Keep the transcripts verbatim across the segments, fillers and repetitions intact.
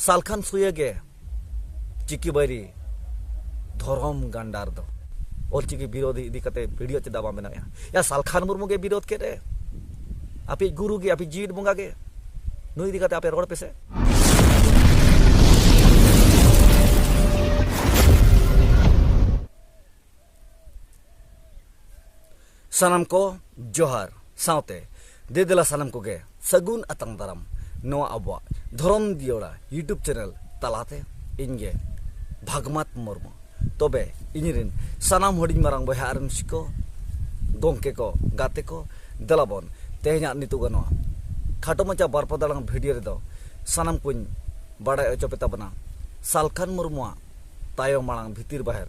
ᱥᱟᱞᱠᱷᱟᱱ ᱥᱩᱭᱟᱹ ᱜᱮ ᱪᱤᱠᱤ ᱵᱟᱹᱭᱨᱤ, ᱫᱷᱚᱨᱚᱢ ᱜᱟᱱᱰᱟᱨ ᱫᱚ᱾ ᱚᱞᱪᱤᱠᱤ ᱵᱤᱨᱳᱫᱷᱤ ᱤᱫᱤ ᱠᱟᱛᱮ ᱵᱷᱤᱰᱤᱭᱳ ᱪᱮᱫᱟᱜ ᱵᱟᱢ ᱵᱮᱱᱟᱣᱮᱫᱼᱟ? ᱭᱟ, ᱥᱟᱞᱠᱷᱟᱱ ᱢᱩᱨᱢᱩ ᱜᱮ ᱵᱤᱨᱳᱫᱷ ᱠᱮᱫ ᱮ᱾ ᱟᱯᱮ ᱜᱩᱨᱩ ᱜᱮ, ᱟᱯᱮ ᱡᱤᱣᱤᱫ ᱵᱚᱸᱜᱟ ᱜᱮ, ᱱᱩᱭ ᱤᱫᱤ ᱠᱟᱛᱮ ᱟᱯᱮ ᱨᱚᱲ ᱯᱮᱥᱮ᱾ ᱥᱟᱱᱟᱢ ᱠᱚ ᱡᱚᱦᱟᱨ, ᱥᱟᱶᱛᱮ ᱫᱮ ᱫᱮᱞᱟ ᱥᱟᱱᱟᱢ ᱠᱚᱜᱮ ᱥᱟᱹᱜᱩᱱ ᱟᱛᱟᱝ ᱫᱟᱨᱟᱢ ᱱᱚᱣᱟ ᱟᱵᱚᱣᱟᱜ ᱫᱷᱚᱨᱚᱢ ᱫᱤᱭᱚᱲᱟ YouTube ᱪᱮᱱᱮᱞ ᱛᱟᱞᱟᱛᱮ᱾ ᱤᱧ ᱜᱮ ᱵᱷᱟᱜᱽᱢᱟᱛ ᱢᱩᱨᱢᱩ᱾ ᱛᱚᱵᱮ ᱤᱧ ᱨᱮᱱ ᱥᱟᱱᱟᱢ ᱦᱩᱰᱤᱧ ᱢᱟᱨᱟᱝ ᱵᱚᱭᱦᱟ ᱟᱨ ᱢᱤᱥᱤ ᱠᱚ, ᱜᱚᱢᱠᱮ ᱠᱚ, ᱜᱟᱛᱮ ᱠᱚ, ᱫᱮᱞᱟ ᱵᱚᱱ ᱛᱮᱦᱮᱧᱟᱜ ᱱᱤᱛᱚᱜ ᱱᱚᱣᱟ ᱠᱷᱟᱴᱚ ᱢᱟᱪᱷᱟ ᱵᱟᱨ ᱯᱮ ᱫᱟᱲᱟᱝ ᱵᱷᱤᱰᱤᱭᱳ ᱨᱮᱫᱚ ᱥᱟᱱᱟᱢ ᱠᱚᱧ ᱵᱟᱲᱟᱭ ᱦᱚᱪᱚ ᱯᱮ ᱛᱟᱵᱚᱱᱟ ᱥᱟᱞᱠᱷᱟᱱ ᱢᱩᱨᱢᱩᱣᱟᱜ ᱛᱟᱭᱚᱢ ᱢᱟᱲᱟᱝ ᱵᱷᱤᱛᱤᱨ ᱵᱟᱦᱮᱨ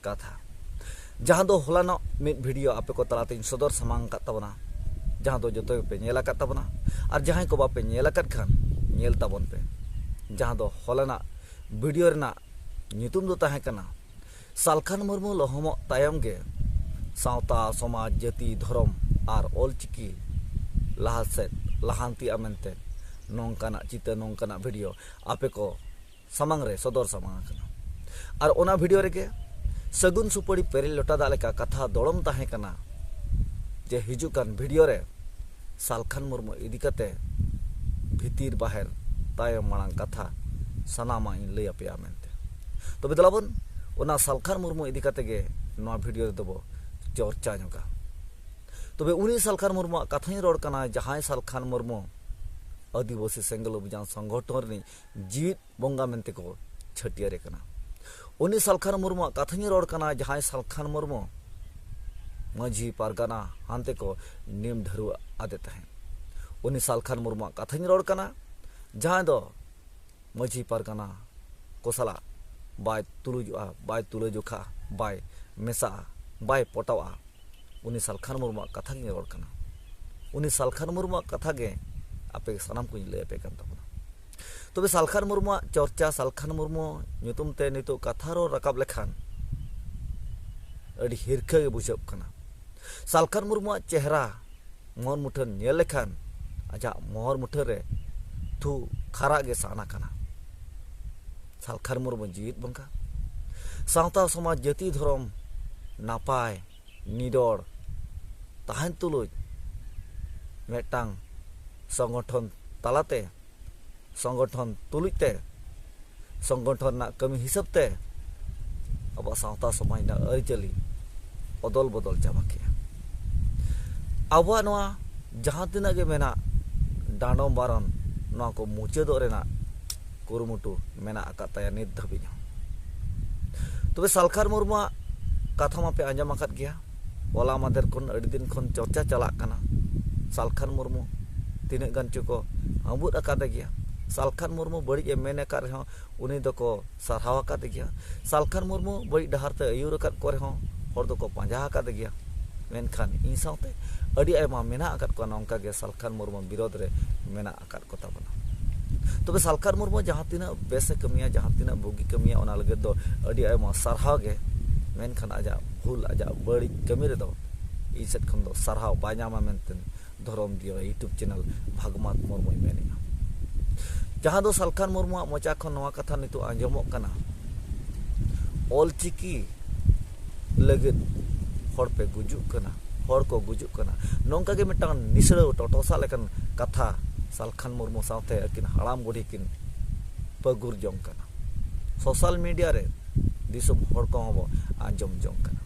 ᱠᱟᱛᱷᱟ, ᱡᱟᱦᱟᱸ ᱫᱚ ᱦᱚᱞᱟᱱᱚᱜ ᱢᱤᱫ ᱵᱷᱤᱰᱤᱭᱳ ᱟᱯᱮ ᱠᱚ ᱛᱟᱞᱟᱛᱮᱧ ᱥᱚᱫᱚᱨ ᱥᱟᱢᱟᱝ ᱟᱠᱟᱫ ᱛᱟᱵᱚᱱᱟ, ᱡᱟᱦᱟᱸ ᱫᱚ ᱡᱚᱛᱚ ᱜᱮᱯᱮ ᱧᱮᱞ ᱟᱠᱟᱫ ᱛᱟᱵᱚᱱᱟ, ᱟᱨ ᱡᱟᱦᱟᱸᱭ ᱠᱚ ᱵᱟᱯᱮ ᱧᱮᱞ ᱟᱠᱟᱫ ᱠᱷᱟᱱ ᱧᱮᱞ ᱛᱟᱵᱚᱱ ᱯᱮ, ᱡᱟᱦᱟᱸ ᱫᱚ ᱦᱚᱞᱟᱱᱟᱜ ᱵᱷᱤᱰᱤᱭᱳ ᱨᱮᱱᱟᱜ ᱧᱩᱛᱩᱢ ᱫᱚ ᱛᱟᱦᱮᱸ ᱠᱟᱱᱟ ᱥᱟᱞᱠᱷᱟᱱ ᱢᱩᱨᱢᱩ ᱞᱚᱦᱚᱢᱚᱜ ᱛᱟᱭᱚᱢ ᱜᱮ ᱥᱟᱶᱛᱟ, ᱥᱚᱢᱟᱡᱽ, ᱡᱟᱹᱛᱤ, ᱫᱷᱚᱨᱚᱢ ᱟᱨ ᱚᱞᱪᱤᱠᱤ ᱞᱟᱦᱟ ᱥᱮᱫ ᱞᱟᱦᱟᱱᱛᱤᱜᱼᱟ ᱢᱮᱱᱛᱮ ᱱᱚᱝᱠᱟᱱᱟᱜ ᱪᱤᱛᱟᱹᱨ, ᱱᱚᱝᱠᱟᱱᱟᱜ ᱵᱷᱤᱰᱤᱭᱳ ᱟᱯᱮ ᱠᱚ ᱥᱟᱢᱟᱝ ᱨᱮ ᱥᱚᱫᱚᱨ ᱥᱟᱢᱟᱝ ᱟᱠᱟᱱᱟ᱾ ᱟᱨ ᱚᱱᱟ ᱵᱷᱤᱰᱤᱭᱳ ᱨᱮᱜᱮ ᱥᱟᱹᱜᱩᱱ ᱥᱩᱯᱟᱹᱲᱤ ᱯᱮᱨᱮᱡ ᱞᱚᱴᱟ ᱫᱟᱜ ᱞᱮᱠᱟ ᱠᱟᱛᱷᱟ ᱫᱚᱲᱚᱢ ᱛᱟᱦᱮᱸ ᱠᱟᱱᱟ ᱡᱮ ᱦᱤᱡᱩᱜ ᱠᱟᱱ ᱵᱷᱤᱰᱤᱭᱳ ᱨᱮ ᱥᱟᱞᱠᱷᱟᱱ ᱢᱩᱨᱢᱩ ᱤᱫᱤ ᱠᱟᱛᱮ ᱵᱷᱤᱛᱤᱨ ᱵᱟᱦᱮᱨ ᱛᱟᱭᱚᱢ ᱢᱟᱲᱟᱝ ᱠᱟᱛᱷᱟ ᱥᱟᱱᱟᱢᱟᱜ ᱤᱧ ᱞᱟᱹᱭ ᱟᱯᱮᱭᱟ ᱢᱮᱱᱛᱮ᱾ ᱛᱚᱵᱮ ᱫᱮᱞᱟ ᱵᱚᱱ ᱚᱱᱟ ᱥᱟᱞᱠᱷᱟᱱ ᱢᱩᱨᱢᱩ ᱤᱫᱤ ᱠᱟᱛᱮ ᱜᱮ ᱱᱚᱣᱟ ᱵᱷᱤᱰᱤᱭᱳ ᱨᱮᱫᱚ ᱵᱚ ᱪᱚᱨᱪᱟ ᱧᱚᱜᱟ᱾ ᱛᱚᱵᱮ ᱩᱱᱤ ᱥᱟᱞᱠᱷᱟᱱ ᱢᱩᱨᱢᱩᱣᱟᱜ ᱠᱟᱛᱷᱟᱧ ᱨᱚᱲ ᱠᱟᱱᱟ, ᱡᱟᱦᱟᱸᱭ ᱥᱟᱞᱠᱷᱟᱱ ᱢᱩᱨᱢᱩ ᱟᱹᱫᱤᱵᱟᱹᱥᱤ ᱥᱮᱸᱜᱮᱞ ᱚᱵᱷᱤᱡᱟᱱ ᱥᱚᱝᱜᱚᱴᱷᱚᱱ ᱨᱤᱱᱤᱡ ᱡᱤᱣᱤᱫ ᱵᱚᱸᱜᱟ ᱢᱮᱱᱛᱮ ᱠᱚ ᱪᱷᱟᱹᱴᱭᱟᱹᱨᱮ ᱠᱟᱱᱟ᱾ ᱩᱱᱤ ᱥᱟᱞᱠᱷᱟᱱ ᱢᱩᱨᱢᱩᱣᱟᱜ ᱠᱟᱛᱷᱟᱧ ᱨᱚᱲ ᱠᱟᱱᱟ, ᱡᱟᱦᱟᱸᱭ ᱥᱟᱞᱠᱷᱟᱱ ᱢᱩᱨᱢᱩ ᱢᱟᱹᱡᱷᱤ ᱯᱟᱨᱜᱟᱱᱟ ᱦᱟᱱᱛᱮ ᱠᱚ ᱱᱤᱢ ᱰᱷᱟᱹᱨᱣᱟᱹᱜ ᱟᱫᱮ ᱛᱟᱦᱮᱸᱫ᱾ ᱩᱱᱤ ᱥᱟᱞᱠᱷᱟᱱ ᱢᱩᱨᱢᱩᱣᱟᱜ ᱠᱟᱛᱷᱟᱧ ᱨᱚᱲ ᱠᱟᱱᱟ, ᱡᱟᱦᱟᱸᱭ ᱫᱚ ᱢᱟᱹᱡᱷᱤ ᱯᱟᱨᱜᱟᱱᱟ ᱠᱚ ᱥᱟᱞᱟᱜ ᱵᱟᱭ ᱛᱩᱞᱩᱡᱚᱜᱼᱟ, ᱵᱟᱭ ᱛᱩᱞᱟᱹᱡᱚᱠᱷᱟᱜᱼᱟ, ᱵᱟᱭ ᱢᱮᱥᱟᱜᱼᱟ, ᱵᱟᱭ ᱯᱚᱴᱟᱣᱟᱜᱼᱟ᱾ ᱩᱱᱤ ᱥᱟᱞᱠᱷᱟᱱ ᱢᱩᱨᱢᱩᱣᱟᱜ ᱠᱟᱛᱷᱟ ᱜᱤᱧ ᱨᱚᱲ ᱠᱟᱱᱟ᱾ ᱩᱱᱤ ᱥᱟᱞᱠᱷᱟᱱ ᱢᱩᱨᱢᱩᱣᱟᱜ ᱠᱟᱛᱷᱟ ᱜᱮ ᱟᱯᱮ ᱥᱟᱱᱟᱢ ᱠᱚᱧ ᱞᱟᱹᱭ ᱟᱯᱮ ᱠᱟᱱ ᱛᱟᱵᱚᱱᱟ᱾ ᱛᱚᱵᱮ ᱥᱟᱞᱠᱷᱟᱱ ᱢᱩᱨᱢᱩᱣᱟᱜ ᱪᱚᱨᱪᱟ, ᱥᱟᱞᱠᱷᱟᱱ ᱢᱩᱨᱢᱩ ᱧᱩᱛᱩᱢ ᱛᱮ ᱱᱤᱛᱚᱜ ᱠᱟᱛᱷᱟ ᱨᱚᱲ ᱨᱟᱠᱟᱵ ᱞᱮᱠᱷᱟᱱ ᱟᱹᱰᱤ ᱦᱤᱨᱠᱷᱟᱹ ᱜᱮ ᱵᱩᱡᱷᱟᱹᱜ ᱠᱟᱱᱟ᱾ ᱥᱟᱞᱠᱷᱟᱱ ᱢᱩᱨᱢᱩᱣᱟᱜ ᱪᱮᱦᱨᱟ ᱢᱚᱦᱚᱨ ᱢᱩᱴᱷᱟᱹᱱ ᱧᱮᱞ ᱞᱮᱠᱷᱟᱱ ᱟᱡᱟᱜ ᱢᱚᱦᱚᱨ ᱢᱩᱴᱷᱟᱹᱱ ᱨᱮ ᱛᱷᱩ ᱠᱷᱟᱨᱟᱜ ᱜᱮ ᱥᱟᱱᱟ ᱠᱟᱱᱟ᱾ ᱥᱟᱞᱠᱷᱟᱱ ᱢᱩᱨᱢᱩ ᱡᱤᱣᱤᱫ ᱵᱚᱸᱜᱟ᱾ ᱥᱟᱶᱛᱟ ᱥᱚᱢᱟᱡᱽ ᱡᱟᱹᱛᱤ ᱫᱷᱚᱨᱚᱢ ᱱᱟᱯᱟᱭ ᱱᱤᱰᱚᱲ ᱛᱟᱦᱮᱱ ᱛᱩᱞᱩᱡ ᱢᱤᱫᱴᱟᱝ ᱥᱚᱝᱜᱚᱴᱷᱚᱱ ᱛᱟᱞᱟᱛᱮ, ᱥᱚᱝᱜᱚᱴᱷᱚᱱ ᱛᱩᱞᱩᱡ ᱛᱮ, ᱥᱚᱝᱜᱚᱴᱷᱚᱱ ᱨᱮᱱᱟᱜ ᱠᱟᱹᱢᱤ ᱦᱤᱥᱟᱹᱵ ᱛᱮ ᱟᱵᱚᱣᱟᱜ ᱥᱟᱶᱛᱟ ᱥᱚᱢᱟᱡᱽ ᱨᱮᱱᱟᱜ ᱟᱹᱨᱤᱪᱟᱹᱞᱤ ᱚᱫᱚᱞ ᱵᱚᱫᱚᱞ ᱪᱟᱵᱟ ᱠᱮᱜᱼᱟ᱾ ᱟᱵᱚᱣᱟᱜ ᱱᱚᱣᱟ ᱡᱟᱦᱟᱸ ᱛᱤᱱᱟᱹᱜ ᱜᱮ ᱢᱮᱱᱟᱜ ᱰᱟᱸᱰᱚᱢ ᱵᱟᱨᱚᱱ, ᱱᱚᱣᱟ ᱠᱚ ᱢᱩᱪᱟᱹᱫᱚᱜ ᱨᱮᱱᱟᱜ ᱠᱩᱨᱩᱢᱩᱴᱩ ᱢᱮᱱᱟᱜ ᱟᱠᱟᱫ ᱛᱟᱭᱟ ᱱᱤᱛ ᱫᱷᱟᱹᱵᱤᱡ ᱦᱚᱸ᱾ ᱛᱚᱵᱮ ᱥᱟᱞᱠᱷᱟᱱ ᱢᱩᱨᱢᱩᱣᱟᱜ ᱠᱟᱛᱷᱟ ᱢᱟᱯᱮ ᱟᱸᱡᱚᱢ ᱟᱠᱟᱫ ᱜᱮᱭᱟ, ᱦᱚᱞᱟ ᱢᱟᱫᱷᱮᱨ ᱠᱷᱚᱱ ᱟᱹᱰᱤ ᱫᱤᱱ ᱠᱷᱚᱱ ᱪᱚᱨᱪᱟ ᱪᱟᱞᱟᱜ ᱠᱟᱱᱟ᱾ ᱥᱟᱞᱠᱷᱟᱱ ᱢᱩᱨᱢᱩ ᱛᱤᱱᱟᱹᱜ ᱜᱟᱱ ᱪᱚᱠᱚ ᱟᱹᱵᱩᱫ ᱟᱠᱟᱫᱮ ᱜᱮᱭᱟ᱾ ᱥᱟᱞᱠᱷᱟᱱ ᱢᱩᱨᱢᱩ ᱵᱟᱹᱲᱤᱡ ᱮ ᱢᱮᱱ ᱟᱠᱟᱫ ᱨᱮᱦᱚᱸ ᱩᱱᱤ ᱫᱚᱠᱚ ᱥᱟᱨᱦᱟᱣ ᱟᱠᱟᱫᱮ ᱜᱮᱭᱟ᱾ ᱥᱟᱞᱠᱷᱟᱱ ᱢᱩᱨᱢᱩ ᱵᱟᱹᱲᱤᱡ ᱰᱟᱦᱟᱨ ᱛᱮ ᱟᱹᱭᱩᱨ ᱟᱠᱟᱫ ᱠᱚ ᱨᱮᱦᱚᱸ ᱦᱚᱲ ᱫᱚᱠᱚ ᱯᱟᱸᱡᱟ ᱟᱠᱟᱫᱮ ᱜᱮᱭᱟ᱾ ᱢᱮᱱᱠᱷᱟᱱ ᱤᱧ ᱥᱟᱶᱛᱮ ᱟᱹᱰᱤ ᱟᱭᱢᱟ ᱢᱮᱱᱟᱜ ᱟᱠᱟᱫ ᱠᱚᱣᱟ ᱱᱚᱝᱠᱟ ᱜᱮ ᱥᱟᱞᱠᱷᱟᱱ ᱢᱩᱨᱢᱩ ᱵᱤᱨᱳᱫᱷ ᱨᱮ ᱢᱮᱱᱟᱜ ᱟᱠᱟᱫ ᱠᱚ ᱛᱟᱵᱚᱱᱟ᱾ ᱛᱚᱵᱮ ᱥᱟᱞᱠᱷᱟᱱ ᱢᱩᱨᱢᱩ ᱡᱟᱦᱟᱸ ᱛᱤᱱᱟᱹᱜ ᱵᱮᱥᱮ ᱠᱟᱹᱢᱤᱭᱟ, ᱡᱟᱦᱟᱸ ᱛᱤᱱᱟᱹᱜ ᱵᱩᱜᱤ ᱠᱟᱹᱢᱤᱭᱟ, ᱚᱱᱟ ᱞᱟᱹᱜᱤᱫ ᱫᱚ ᱟᱹᱰᱤ ᱟᱭᱢᱟ ᱥᱟᱨᱦᱟᱣ ᱜᱮ᱾ ᱢᱮᱱᱠᱷᱟᱱ ᱟᱡᱟᱜ ᱵᱷᱩᱞ, ᱟᱡᱟᱜ ᱵᱟᱹᱲᱤᱡ ᱠᱟᱹᱢᱤ ᱨᱮᱫᱚ ᱤᱧ ᱥᱮᱫ ᱠᱷᱚᱱ ᱫᱚ ᱥᱟᱨᱦᱟᱣ ᱵᱟᱭ ᱧᱟᱢᱟ ᱢᱮᱱᱛᱮ ᱫᱷᱚᱨᱚᱢ ᱫᱤᱭᱟ YouTube channel ᱵᱷᱟᱜᱽᱢᱟᱛ ᱢᱩᱨᱢᱩᱭ ᱢᱮᱱᱮᱜᱼᱟ᱾ ᱡᱟᱦᱟᱸ ᱫᱚ ᱥᱟᱞᱠᱷᱟᱱ ᱢᱩᱨᱢᱩᱣᱟᱜ ᱢᱚᱪᱟ ᱠᱷᱚᱱ ᱱᱚᱣᱟ ᱠᱟᱛᱷᱟ ᱱᱤᱛᱚᱜ ᱟᱸᱡᱚᱢᱚᱜ ᱠᱟᱱᱟ, ᱚᱞᱪᱤᱠᱤ ᱞᱟᱹᱜᱤᱫ ᱦᱚᱲ ᱯᱮ ᱜᱩᱡᱩᱜ ᱠᱟᱱᱟ, ᱦᱚᱲ ᱠᱚ ᱜᱩᱡᱩᱜ ᱠᱟᱱᱟ᱾ ᱱᱚᱝᱠᱟ ᱜᱮ ᱢᱤᱫᱴᱟᱝ ᱱᱤᱥᱲᱟᱹᱣ ᱴᱚᱴᱚᱥᱟ ᱞᱮᱠᱟᱱ ᱠᱟᱛᱷᱟ ᱥᱟᱞᱠᱷᱟᱱ ᱢᱩᱨᱢᱩ ᱥᱟᱶᱛᱮ ᱟᱹᱠᱤᱱ ᱦᱟᱲᱟᱢ ᱵᱩᱰᱷᱤ ᱠᱤᱱ ᱯᱟᱹᱜᱩᱨ ᱡᱚᱝ ᱠᱟᱱᱟ᱾ ᱥᱳᱥᱟᱞ ᱢᱤᱰᱤᱭᱟ ᱨᱮ ᱫᱤᱥᱚᱢ ᱦᱚᱲ ᱠᱚᱦᱚᱸ ᱵᱚ ᱟᱸᱡᱚᱢ ᱡᱚᱝ ᱠᱟᱱᱟ᱾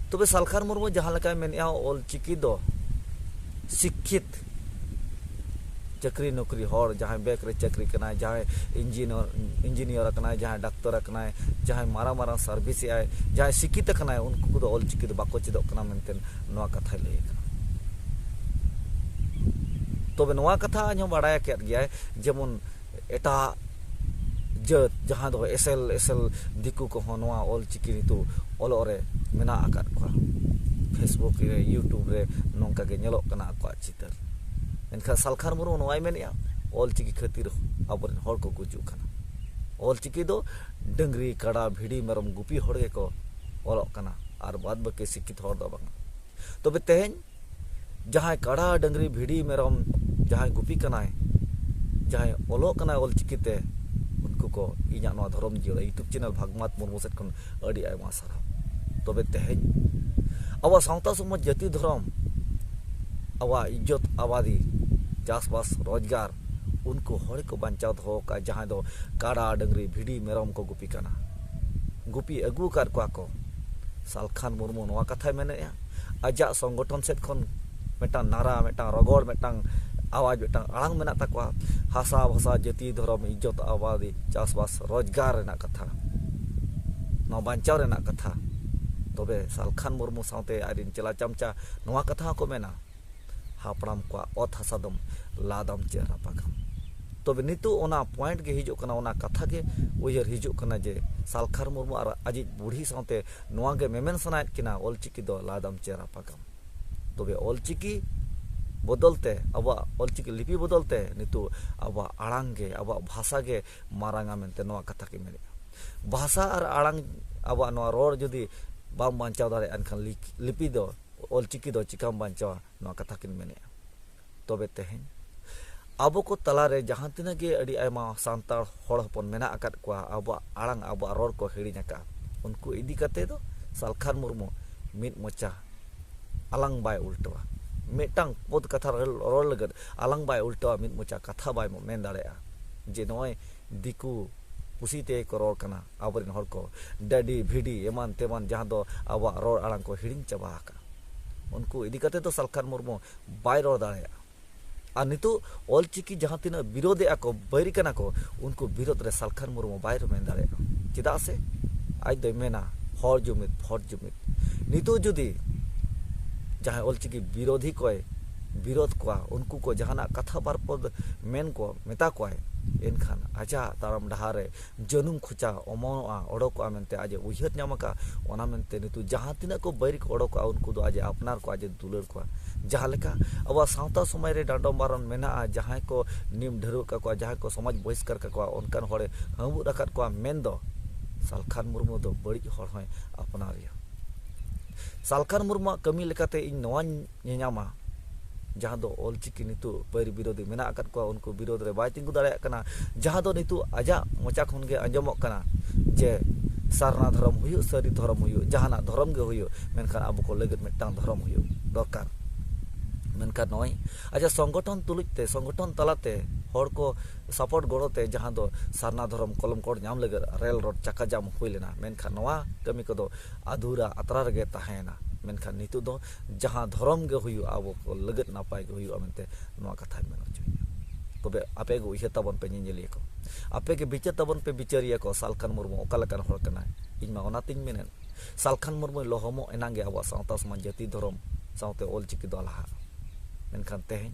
ᱛᱚᱵᱮ ᱥᱟᱞᱠᱷᱟᱱ ᱢᱩᱨᱢᱩ ᱡᱟᱦᱟᱸ ᱞᱮᱠᱟᱭ ᱢᱮᱱᱮᱜᱼᱟ, ᱚᱞᱪᱤᱠᱤ ᱫᱚ ᱥᱤᱠᱠᱷᱤᱛ ᱪᱟᱹᱠᱨᱤ ᱱᱚᱠᱨᱤ ᱦᱚᱲ, ᱡᱟᱦᱟᱸᱭ ᱵᱮᱝᱠ ᱨᱮ ᱪᱟᱹᱠᱨᱤ ᱠᱟᱱᱟᱭ, ᱡᱟᱦᱟᱸᱭ ᱤᱧᱡᱤᱱᱤᱭᱟᱨ, ᱤᱧᱡᱤᱱᱤᱭᱟᱨ ᱟᱠᱟᱱᱟᱭ, ᱡᱟᱦᱟᱸᱭ ᱰᱟᱠᱛᱚᱨ ᱟᱠᱟᱱᱟᱭ, ᱡᱟᱦᱟᱸᱭ ᱢᱟᱨᱟᱝ ᱢᱟᱨᱟᱝ ᱥᱟᱨᱵᱷᱤᱥ ᱮᱜᱼᱟᱭ, ᱡᱟᱦᱟᱸᱭ ᱥᱤᱠᱠᱷᱤᱛ ᱟᱠᱟᱱᱟᱭ, ᱩᱱᱠᱩ ᱠᱚᱫᱚ ᱚᱞᱪᱤᱠᱤ ᱫᱚ ᱵᱟᱠᱚ ᱪᱮᱫᱚᱜ ᱠᱟᱱᱟ ᱢᱮᱱᱛᱮ ᱱᱚᱣᱟ ᱠᱟᱛᱷᱟᱭ ᱞᱟᱹᱭ ᱟᱠᱟᱫᱟ᱾ ᱛᱚᱵᱮ ᱱᱚᱣᱟ ᱠᱟᱛᱷᱟ ᱤᱧ ᱦᱚᱸ ᱵᱟᱲᱟᱭ ᱟᱠᱟᱫ ᱜᱮᱭᱟᱭ, ᱡᱮᱢᱚᱱ ᱮᱴᱟᱜ ᱡᱟᱹᱛ ᱡᱟᱦᱟᱸ ᱫᱚ ᱮᱥᱮᱞ ᱮᱥᱮᱞ ᱫᱤᱠᱩ ᱠᱚᱦᱚᱸ ᱱᱚᱣᱟ ᱚᱞᱪᱤᱠᱤ ᱱᱤᱛᱚᱜ ᱚᱞᱚᱜ ᱨᱮ ᱢᱮᱱᱟᱜ ᱟᱠᱟᱫ ᱠᱚᱣᱟ᱾ Facebook ᱨᱮ, YouTube ᱨᱮ ᱱᱚᱝᱠᱟ ᱜᱮ ᱧᱮᱞᱚᱜ ᱠᱟᱱᱟ ᱟᱠᱚᱣᱟᱜ ᱪᱤᱛᱟᱹᱨ᱾ ᱢᱮᱱᱠᱷᱟᱱ ᱥᱟᱞᱠᱷᱟᱱ ᱢᱩᱨᱢᱩ ᱱᱚᱣᱟᱭ ᱢᱮᱱᱮᱜᱼᱟ, ᱚᱞᱪᱤᱠᱤ ᱠᱷᱟᱹᱛᱤᱨ ᱟᱵᱚᱨᱮᱱ ᱦᱚᱲ ᱠᱚ ᱜᱩᱡᱩᱜ ᱠᱟᱱᱟ᱾ ᱚᱞᱪᱤᱠᱤ ᱫᱚ ᱰᱟᱹᱝᱨᱤ, ᱠᱟᱰᱟ, ᱵᱷᱤᱰᱤ, ᱢᱮᱨᱚᱢ ᱜᱩᱯᱤ ᱦᱚᱲ ᱜᱮᱠᱚ ᱚᱞᱚᱜ ᱠᱟᱱᱟ, ᱟᱨ ᱵᱟᱫ ᱵᱟᱹᱠᱤ ᱥᱤᱠᱠᱷᱤᱛ ᱦᱚᱲ ᱫᱚ ᱵᱟᱝᱟ᱾ ᱛᱚᱵᱮ ᱛᱮᱦᱮᱧ ᱡᱟᱦᱟᱸᱭ ᱠᱟᱰᱟ, ᱰᱟᱹᱝᱨᱤ, ᱵᱷᱤᱰᱤ, ᱢᱮᱨᱚᱢ ᱡᱟᱦᱟᱸᱭ ᱜᱩᱯᱤ ᱠᱟᱱᱟᱭ, ᱡᱟᱦᱟᱸᱭ ᱚᱞᱚᱜ ᱠᱟᱱᱟᱭ ᱚᱞᱪᱤᱠᱤ ᱛᱮ, ᱠᱚ ᱤᱧᱟᱹᱜ ᱱᱚᱣᱟ ᱫᱷᱚᱨᱚᱢ ᱡᱤᱭᱟᱹᱲ YouTube channel ᱵᱷᱟᱜᱽᱢᱟᱛ ᱢᱩᱨᱢᱩ ᱥᱮᱫ ᱠᱷᱚᱱ ᱟᱹᱰᱤ ᱟᱭᱢᱟ ᱥᱟᱨᱦᱟᱣ᱾ ᱛᱚᱵᱮ ᱛᱮᱦᱮᱧ ᱟᱵᱚᱣᱟᱜ ᱥᱟᱶᱛᱟ ᱥᱚᱢᱟᱡᱽ, ᱡᱟᱹᱛᱤ, ᱫᱷᱚᱨᱚᱢ, ᱟᱵᱚᱣᱟᱜ ᱤᱡᱽᱡᱚᱛ, ᱟᱵᱟᱫᱤ, ᱪᱟᱥᱵᱟᱥ, ᱨᱳᱡᱽᱜᱟᱨ, ᱩᱱᱠᱩ ᱦᱚᱲ ᱠᱚ ᱵᱟᱧᱪᱟᱣ ᱫᱚᱦᱚ ᱟᱠᱟᱫᱼᱟ, ᱡᱟᱦᱟᱸᱭ ᱫᱚ ᱠᱟᱰᱟ, ᱰᱟᱹᱝᱨᱤ, ᱵᱷᱤᱰᱤ, ᱢᱮᱨᱚᱢ ᱠᱚ ᱜᱩᱯᱤ ᱠᱟᱱᱟ, ᱜᱩᱯᱤ ᱟᱹᱜᱩ ᱟᱠᱟᱫ ᱠᱚᱣᱟ ᱠᱚ᱾ ᱥᱟᱞᱠᱷᱟᱱ ᱢᱩᱨᱢᱩ ᱱᱚᱣᱟ ᱠᱟᱛᱷᱟᱭ ᱢᱮᱱᱮᱫᱼᱟ, ᱟᱡᱟᱜ ᱥᱚᱝᱜᱚᱴᱷᱚᱱ ᱥᱮᱫ ᱠᱷᱚᱱ ᱢᱤᱫᱴᱟᱝ ᱱᱟᱨᱟ, ᱢᱤᱫᱴᱟᱝ ᱨᱚᱜᱚᱲ, ᱢᱤᱫᱴᱟᱝ ᱟᱣᱟᱡᱽ, ᱢᱤᱫᱴᱟᱝ ᱟᱲᱟᱝ ᱢᱮᱱᱟᱜ ᱛᱟᱠᱚᱣᱟ᱾ ᱦᱟᱥᱟ ᱵᱷᱟᱥᱟ, ᱡᱟᱹᱛᱤ, ᱫᱷᱚᱨᱚᱢ, ᱤᱡᱽᱡᱚᱛ, ᱟᱵᱟᱫᱤ, ᱪᱟᱥᱵᱟᱥ, ᱨᱳᱡᱽᱜᱟᱨ ᱨᱮᱱᱟᱜ ᱠᱟᱛᱷᱟ, ᱱᱚᱣᱟ ᱵᱟᱧᱪᱟᱣ ᱨᱮᱱᱟᱜ ᱠᱟᱛᱷᱟ᱾ ᱛᱚᱵᱮ ᱥᱟᱞᱠᱷᱟᱱ ᱢᱩᱨᱢᱩ ᱥᱟᱶᱛᱮ ᱟᱡᱨᱮᱱ ᱪᱮᱞᱟ ᱪᱟᱢᱪᱟ ᱱᱚᱣᱟ ᱠᱟᱛᱷᱟ ᱦᱚᱸᱠᱚ ᱢᱮᱱᱟ, ᱦᱟᱯᱲᱟᱢ ᱠᱚᱣᱟᱜ ᱚᱛ ᱦᱟᱥᱟ ᱫᱚᱢ ᱞᱟᱫᱟᱢ ᱪᱮ ᱨᱟᱯᱟᱜᱟᱢ᱾ ᱛᱚᱵᱮ ᱱᱤᱛᱚᱜ ᱚᱱᱟ point ᱜᱮ ᱦᱤᱡᱩᱜ ᱠᱟᱱᱟ, ᱚᱱᱟ ᱠᱟᱛᱷᱟ ᱜᱮ ᱩᱭᱦᱟᱹᱨ ᱦᱤᱡᱩᱜ ᱠᱟᱱᱟ ᱡᱮ ᱥᱟᱞᱠᱷᱟᱱ ᱢᱩᱨᱢᱩ ᱟᱨ ᱟᱡᱤᱡ ᱵᱩᱲᱦᱤ ᱥᱟᱶᱛᱮ ᱱᱚᱣᱟ ᱜᱮ ᱢᱮᱢᱮᱱ ᱥᱟᱱᱟᱭᱮᱫ ᱠᱤᱱᱟ, ᱚᱞᱪᱤᱠᱤ ᱫᱚ ᱞᱟᱫᱟᱢ ᱪᱮ ᱨᱟᱯᱟᱜᱟᱢ᱾ ᱛᱚᱵᱮ ᱚᱞᱪᱤᱠᱤ ᱵᱚᱫᱚᱞ ᱛᱮ, ᱟᱵᱚᱣᱟᱜ ᱚᱞᱪᱤᱠᱤ ᱞᱤᱯᱤ ᱵᱚᱫᱚᱞ ᱛᱮ ᱱᱤᱛᱚᱜ ᱟᱵᱚᱣᱟᱜ ᱟᱲᱟᱝ ᱜᱮ, ᱟᱵᱚᱣᱟᱜ ᱵᱷᱟᱥᱟ ᱜᱮ ᱢᱟᱨᱟᱝᱟ ᱢᱮᱱᱛᱮ ᱱᱚᱣᱟ ᱠᱟᱛᱷᱟ ᱠᱤᱱ ᱢᱮᱱᱮᱫᱼᱟ᱾ ᱵᱷᱟᱥᱟ ᱟᱨ ᱟᱲᱟᱝ, ᱟᱵᱚᱣᱟᱜ ᱱᱚᱣᱟ ᱨᱚᱲ ᱡᱩᱫᱤ ᱵᱟᱢ ᱵᱟᱧᱪᱟᱣ ᱫᱟᱲᱮᱭᱟᱜᱼᱟ, ᱮᱱᱠᱷᱟᱱ ᱞᱤᱠ-, ᱞᱤᱯᱤ ᱫᱚ, ᱚᱞᱪᱤᱠᱤ ᱫᱚ ᱪᱤᱠᱟᱢ ᱵᱟᱧᱪᱟᱣᱟ? ᱱᱚᱣᱟ ᱠᱟᱛᱷᱟ ᱠᱤᱱ ᱢᱮᱱᱮᱫᱼᱟ᱾ ᱛᱚᱵᱮ ᱛᱮᱦᱮᱧ ᱟᱵᱚ ᱠᱚ ᱛᱟᱞᱟᱨᱮ ᱡᱟᱦᱟᱸ ᱛᱤᱱᱟᱹᱜ ᱜᱮ ᱟᱹᱰᱤ ᱟᱭᱢᱟ ᱥᱟᱱᱛᱟᱲ ᱦᱚᱲ ᱦᱚᱯᱚᱱ ᱢᱮᱱᱟᱜ ᱟᱠᱟᱫ ᱠᱚᱣᱟ, ᱟᱵᱚᱣᱟᱜ ᱟᱲᱟᱝ, ᱟᱵᱚᱣᱟᱜ ᱨᱚᱲ ᱠᱚ ᱦᱤᱲᱤᱧ ᱟᱠᱟᱫᱼᱟ, ᱩᱱᱠᱩ ᱤᱫᱤ ᱠᱟᱛᱮ ᱫᱚ ᱥᱟᱞᱠᱷᱟᱱ ᱢᱩᱨᱢᱩ ᱢᱤᱫ ᱢᱚᱪᱟ ᱟᱞᱟᱝ ᱵᱟᱭ ᱩᱞᱴᱟᱹᱣᱟ᱾ ᱢᱤᱫᱴᱟᱝ ᱯᱚᱫ ᱠᱟᱛᱷᱟ ᱨᱚᱲ, ᱨᱚᱲ ᱞᱟᱹᱜᱤᱫ ᱟᱞᱟᱝ ᱵᱟᱭ ᱩᱞᱴᱟᱹᱣᱟ, ᱢᱤᱫ ᱢᱚᱪᱟ ᱠᱟᱛᱷᱟ ᱵᱟᱭ ᱢᱮᱱ ᱫᱟᱲᱮᱭᱟᱜᱼᱟ ᱡᱮ ᱱᱚᱜᱼᱚᱭ ᱫᱤᱠᱩ ᱯᱩᱥᱤ ᱛᱮᱜᱮ ᱠᱚ ᱨᱚᱲ ᱠᱟᱱᱟ ᱟᱵᱚᱨᱮᱱ ᱦᱚᱲ ᱠᱚ, ᱰᱟᱹᱰᱤ, ᱵᱷᱤᱰᱤ, ᱮᱢᱟᱱ ᱛᱮᱢᱟᱱ, ᱡᱟᱦᱟᱸ ᱫᱚ ᱟᱵᱚᱣᱟᱜ ᱨᱚᱲ ᱟᱲᱟᱝ ᱠᱚ ᱦᱤᱲᱤᱧ ᱪᱟᱵᱟ ᱟᱠᱟᱫᱼᱟ᱾ ᱩᱱᱠᱩ ᱤᱫᱤ ᱠᱟᱛᱮ ᱫᱚ ᱥᱟᱞᱠᱷᱟᱱ ᱢᱩᱨᱢᱩ ᱵᱟᱭ ᱨᱚᱲ ᱫᱟᱲᱮᱭᱟᱜᱼᱟ᱾ ᱟᱨ ᱱᱤᱛᱚᱜ ᱚᱞᱪᱤᱠᱤ ᱡᱟᱦᱟᱸ ᱛᱤᱱᱟᱹᱜ ᱵᱤᱨᱳᱫᱮᱜᱼᱟ ᱠᱚ, ᱵᱟᱹᱭᱨᱤ ᱠᱟᱱᱟ ᱠᱚ, ᱩᱱᱠᱩ ᱵᱤᱨᱳᱫ ᱨᱮ ᱥᱟᱞᱠᱷᱟᱱ ᱢᱩᱨᱢᱩ ᱵᱟᱭ ᱢᱮᱱ ᱫᱟᱲᱮᱭᱟᱜᱼᱟ᱾ ᱪᱮᱫᱟᱜ ᱥᱮ ᱟᱡ ᱫᱚᱭ ᱢᱮᱱᱟ, "ᱦᱚᱲ ᱡᱩᱢᱤᱫ, ᱦᱚᱲ ᱡᱩᱢᱤᱫ᱾" ᱱᱤᱛᱚᱜ ᱡᱩᱫᱤ ᱡᱟᱦᱟᱸᱭ ᱚᱞᱪᱤᱠᱤ ᱵᱤᱨᱳᱫᱷᱤ ᱠᱚᱭ ᱵᱤᱨᱳᱫ ᱠᱚᱣᱟ, ᱩᱱᱠᱩ ᱠᱚ ᱡᱟᱦᱟᱱᱟᱜ ᱠᱟᱛᱷᱟ ᱵᱟᱨ ᱯᱚᱫ ᱢᱮᱱ ᱠᱚ ᱢᱮᱛᱟ ᱠᱚᱣᱟᱭ, ᱮᱱᱠᱷᱟᱱ ᱟᱡᱟᱜ ᱛᱟᱲᱟᱢ ᱰᱟᱦᱟᱨ ᱨᱮ ᱡᱟᱹᱱᱩᱢ ᱠᱷᱚᱪᱟ ᱚᱢᱚᱱᱚᱜᱼᱟ, ᱚᱰᱚᱠᱚᱜᱼᱟ ᱢᱮᱱᱛᱮ ᱟᱡ ᱮ ᱩᱭᱦᱟᱹᱨ ᱧᱟᱢ ᱟᱠᱟᱫᱼᱟ᱾ ᱚᱱᱟ ᱢᱮᱱᱛᱮ ᱱᱤᱛᱚᱜ ᱡᱟᱦᱟᱸ ᱛᱤᱱᱟᱹᱜ ᱠᱚ ᱵᱟᱹᱭᱨᱤ ᱠᱚ ᱚᱰᱚᱠᱚᱜᱼᱟ, ᱩᱱᱠᱩ ᱫᱚ ᱟᱡ ᱮ ᱟᱯᱱᱟᱨ ᱠᱚᱣᱟ, ᱟᱡ ᱮ ᱫᱩᱞᱟᱹᱲ ᱠᱚᱣᱟ᱾ ᱡᱟᱦᱟᱸ ᱞᱮᱠᱟ ᱟᱵᱚᱣᱟᱜ ᱥᱟᱶᱛᱟ ᱥᱚᱢᱟᱡᱽ ᱨᱮ ᱰᱟᱸᱰᱚᱢ ᱵᱟᱨᱚᱱ ᱢᱮᱱᱟᱜᱼᱟ, ᱡᱟᱦᱟᱸᱭ ᱠᱚ ᱱᱤᱢ ᱰᱷᱟᱹᱨᱣᱟᱹᱜ ᱠᱟᱠᱚᱣᱟ, ᱡᱟᱦᱟᱸᱭ ᱠᱚ ᱥᱚᱢᱟᱡᱽ ᱵᱚᱦᱤᱥᱠᱟᱨ ᱠᱟᱠᱚᱣᱟ, ᱚᱱᱠᱟᱱ ᱦᱚᱲᱮ ᱦᱟᱺᱵᱩᱫ ᱟᱠᱟᱫ ᱠᱚᱣᱟ ᱢᱮᱱᱫᱚ ᱥᱟᱞᱠᱷᱟᱱ ᱢᱩᱨᱢᱩ ᱫᱚ ᱵᱟᱹᱲᱤᱡ ᱦᱚᱲ ᱦᱚᱸᱭ ᱟᱯᱱᱟᱨᱮᱭᱟ᱾ ᱥᱟᱞᱠᱷᱟᱱ ᱢᱩᱨᱢᱩᱣᱟᱜ ᱠᱟᱹᱢᱤ ᱞᱮᱠᱟᱛᱮ ᱤᱧ ᱱᱚᱣᱟᱧ ᱧᱮᱧᱟᱢᱟ, ᱡᱟᱦᱟᱸ ᱫᱚ ᱚᱞᱪᱤᱠᱤ ᱱᱤᱛᱚᱜ ᱯᱟᱹᱨᱤ ᱵᱤᱨᱳᱫᱷᱤ ᱢᱮᱱᱟᱜ ᱟᱠᱟᱫ ᱠᱚᱣᱟ, ᱩᱱᱠᱩ ᱵᱤᱨᱳᱫᱷ ᱨᱮ ᱵᱟᱭ ᱛᱤᱸᱜᱩ ᱫᱟᱲᱮᱭᱟᱜ ᱠᱟᱱᱟ, ᱡᱟᱦᱟᱸ ᱫᱚ ᱱᱤᱛᱚᱜ ᱟᱡᱟᱜ ᱢᱚᱪᱟ ᱠᱷᱚᱱ ᱜᱮ ᱟᱸᱡᱚᱢᱚᱜ ᱠᱟᱱᱟ ᱡᱮ ᱥᱟᱨᱱᱟ ᱫᱷᱚᱨᱚᱢ ᱦᱩᱭᱩᱜ, ᱥᱟᱹᱨᱤ ᱫᱷᱚᱨᱚᱢ ᱦᱩᱭᱩᱜ, ᱡᱟᱦᱟᱱᱟᱜ ᱫᱷᱚᱨᱚᱢ ᱜᱮ ᱦᱩᱭᱩᱜ, ᱢᱮᱱᱠᱷᱟᱱ ᱟᱵᱚ ᱠᱚ ᱞᱟᱹᱜᱤᱫ ᱢᱤᱫᱴᱟᱝ ᱫᱷᱚᱨᱚᱢ ᱦᱩᱭᱩᱜ ᱫᱚᱨᱠᱟᱨ᱾ ᱢᱮᱱᱠᱷᱟᱱ ᱱᱚᱜᱼᱚᱭ ᱟᱡᱟᱜ ᱥᱚᱝᱜᱚᱴᱷᱚᱱ ᱛᱩᱞᱩᱡ ᱛᱮ, ᱥᱚᱝᱜᱚᱴᱷᱚᱱ ᱛᱟᱞᱟᱛᱮ ᱦᱚᱲ ᱠᱚ ᱥᱟᱯᱳᱨᱴ ᱜᱚᱲᱚ ᱛᱮ ᱡᱟᱦᱟᱸ ᱫᱚ ᱥᱟᱨᱱᱟ ᱫᱷᱚᱨᱚᱢ ᱠᱚᱞᱚᱢ ᱠᱳᱰ ᱧᱟᱢ ᱞᱟᱹᱜᱤᱫ ᱨᱮᱞ ᱨᱳᱰ ᱪᱟᱠᱟ ᱡᱟᱢ ᱦᱩᱭ ᱞᱮᱱᱟ, ᱢᱮᱱᱠᱷᱟᱱ ᱱᱚᱣᱟ ᱠᱟᱹᱢᱤ ᱠᱚᱫᱚ ᱟᱫᱷᱩᱨᱟ ᱟᱛᱨᱟ ᱨᱮᱜᱮ ᱛᱟᱦᱮᱸᱭᱮᱱᱟ᱾ ᱢᱮᱱᱠᱷᱟᱱ ᱱᱤᱛᱚᱜ ᱫᱚ ᱡᱟᱦᱟᱸ ᱫᱷᱚᱨᱚᱢ ᱜᱮ ᱦᱩᱭᱩᱜᱼᱟ, ᱟᱵᱚ ᱠᱚ ᱞᱟᱹᱜᱤᱫ ᱱᱟᱯᱟᱭ ᱜᱮ ᱦᱩᱭᱩᱜᱼᱟ ᱢᱮᱱᱛᱮ ᱱᱚᱣᱟ ᱠᱟᱛᱷᱟᱧ ᱢᱮᱱ ᱦᱚᱪᱚᱭᱮᱫᱼᱟ᱾ ᱛᱚᱵᱮ ᱟᱯᱮ ᱜᱮ ᱩᱭᱦᱟᱹᱨ ᱛᱟᱵᱚᱱ ᱯᱮ ᱧᱮᱧᱮᱞᱤᱭᱟᱹ ᱠᱚ, ᱟᱯᱮ ᱜᱮ ᱵᱤᱪᱟᱹᱨ ᱛᱟᱵᱚᱱ ᱯᱮ ᱵᱤᱪᱟᱹᱨᱤᱭᱟᱹ ᱠᱚ, ᱥᱟᱞᱠᱷᱟᱱ ᱢᱩᱨᱢᱩ ᱚᱠᱟ ᱞᱮᱠᱟᱱ ᱦᱚᱲ ᱠᱟᱱᱟᱭ? ᱤᱧ ᱢᱟ ᱚᱱᱟᱛᱤᱧ ᱢᱮᱱᱮᱫ, ᱥᱟᱞᱠᱷᱟᱱ ᱢᱩᱨᱢᱩᱭ ᱞᱚᱦᱚᱢᱚᱜ ᱮᱱᱟᱝ ᱜᱮ ᱟᱵᱚᱣᱟᱜ ᱥᱟᱶᱛᱟ ᱥᱚᱢᱟᱡᱽ ᱡᱟᱹᱛᱤ ᱫᱷᱚᱨᱚᱢ ᱥᱟᱶᱛᱮ ᱚᱞᱪᱤᱠᱤ ᱫᱚ ᱞᱟᱦᱟᱜᱼᱟ᱾ ᱢᱮᱱᱠᱷᱟᱱ ᱛᱮᱦᱮᱧ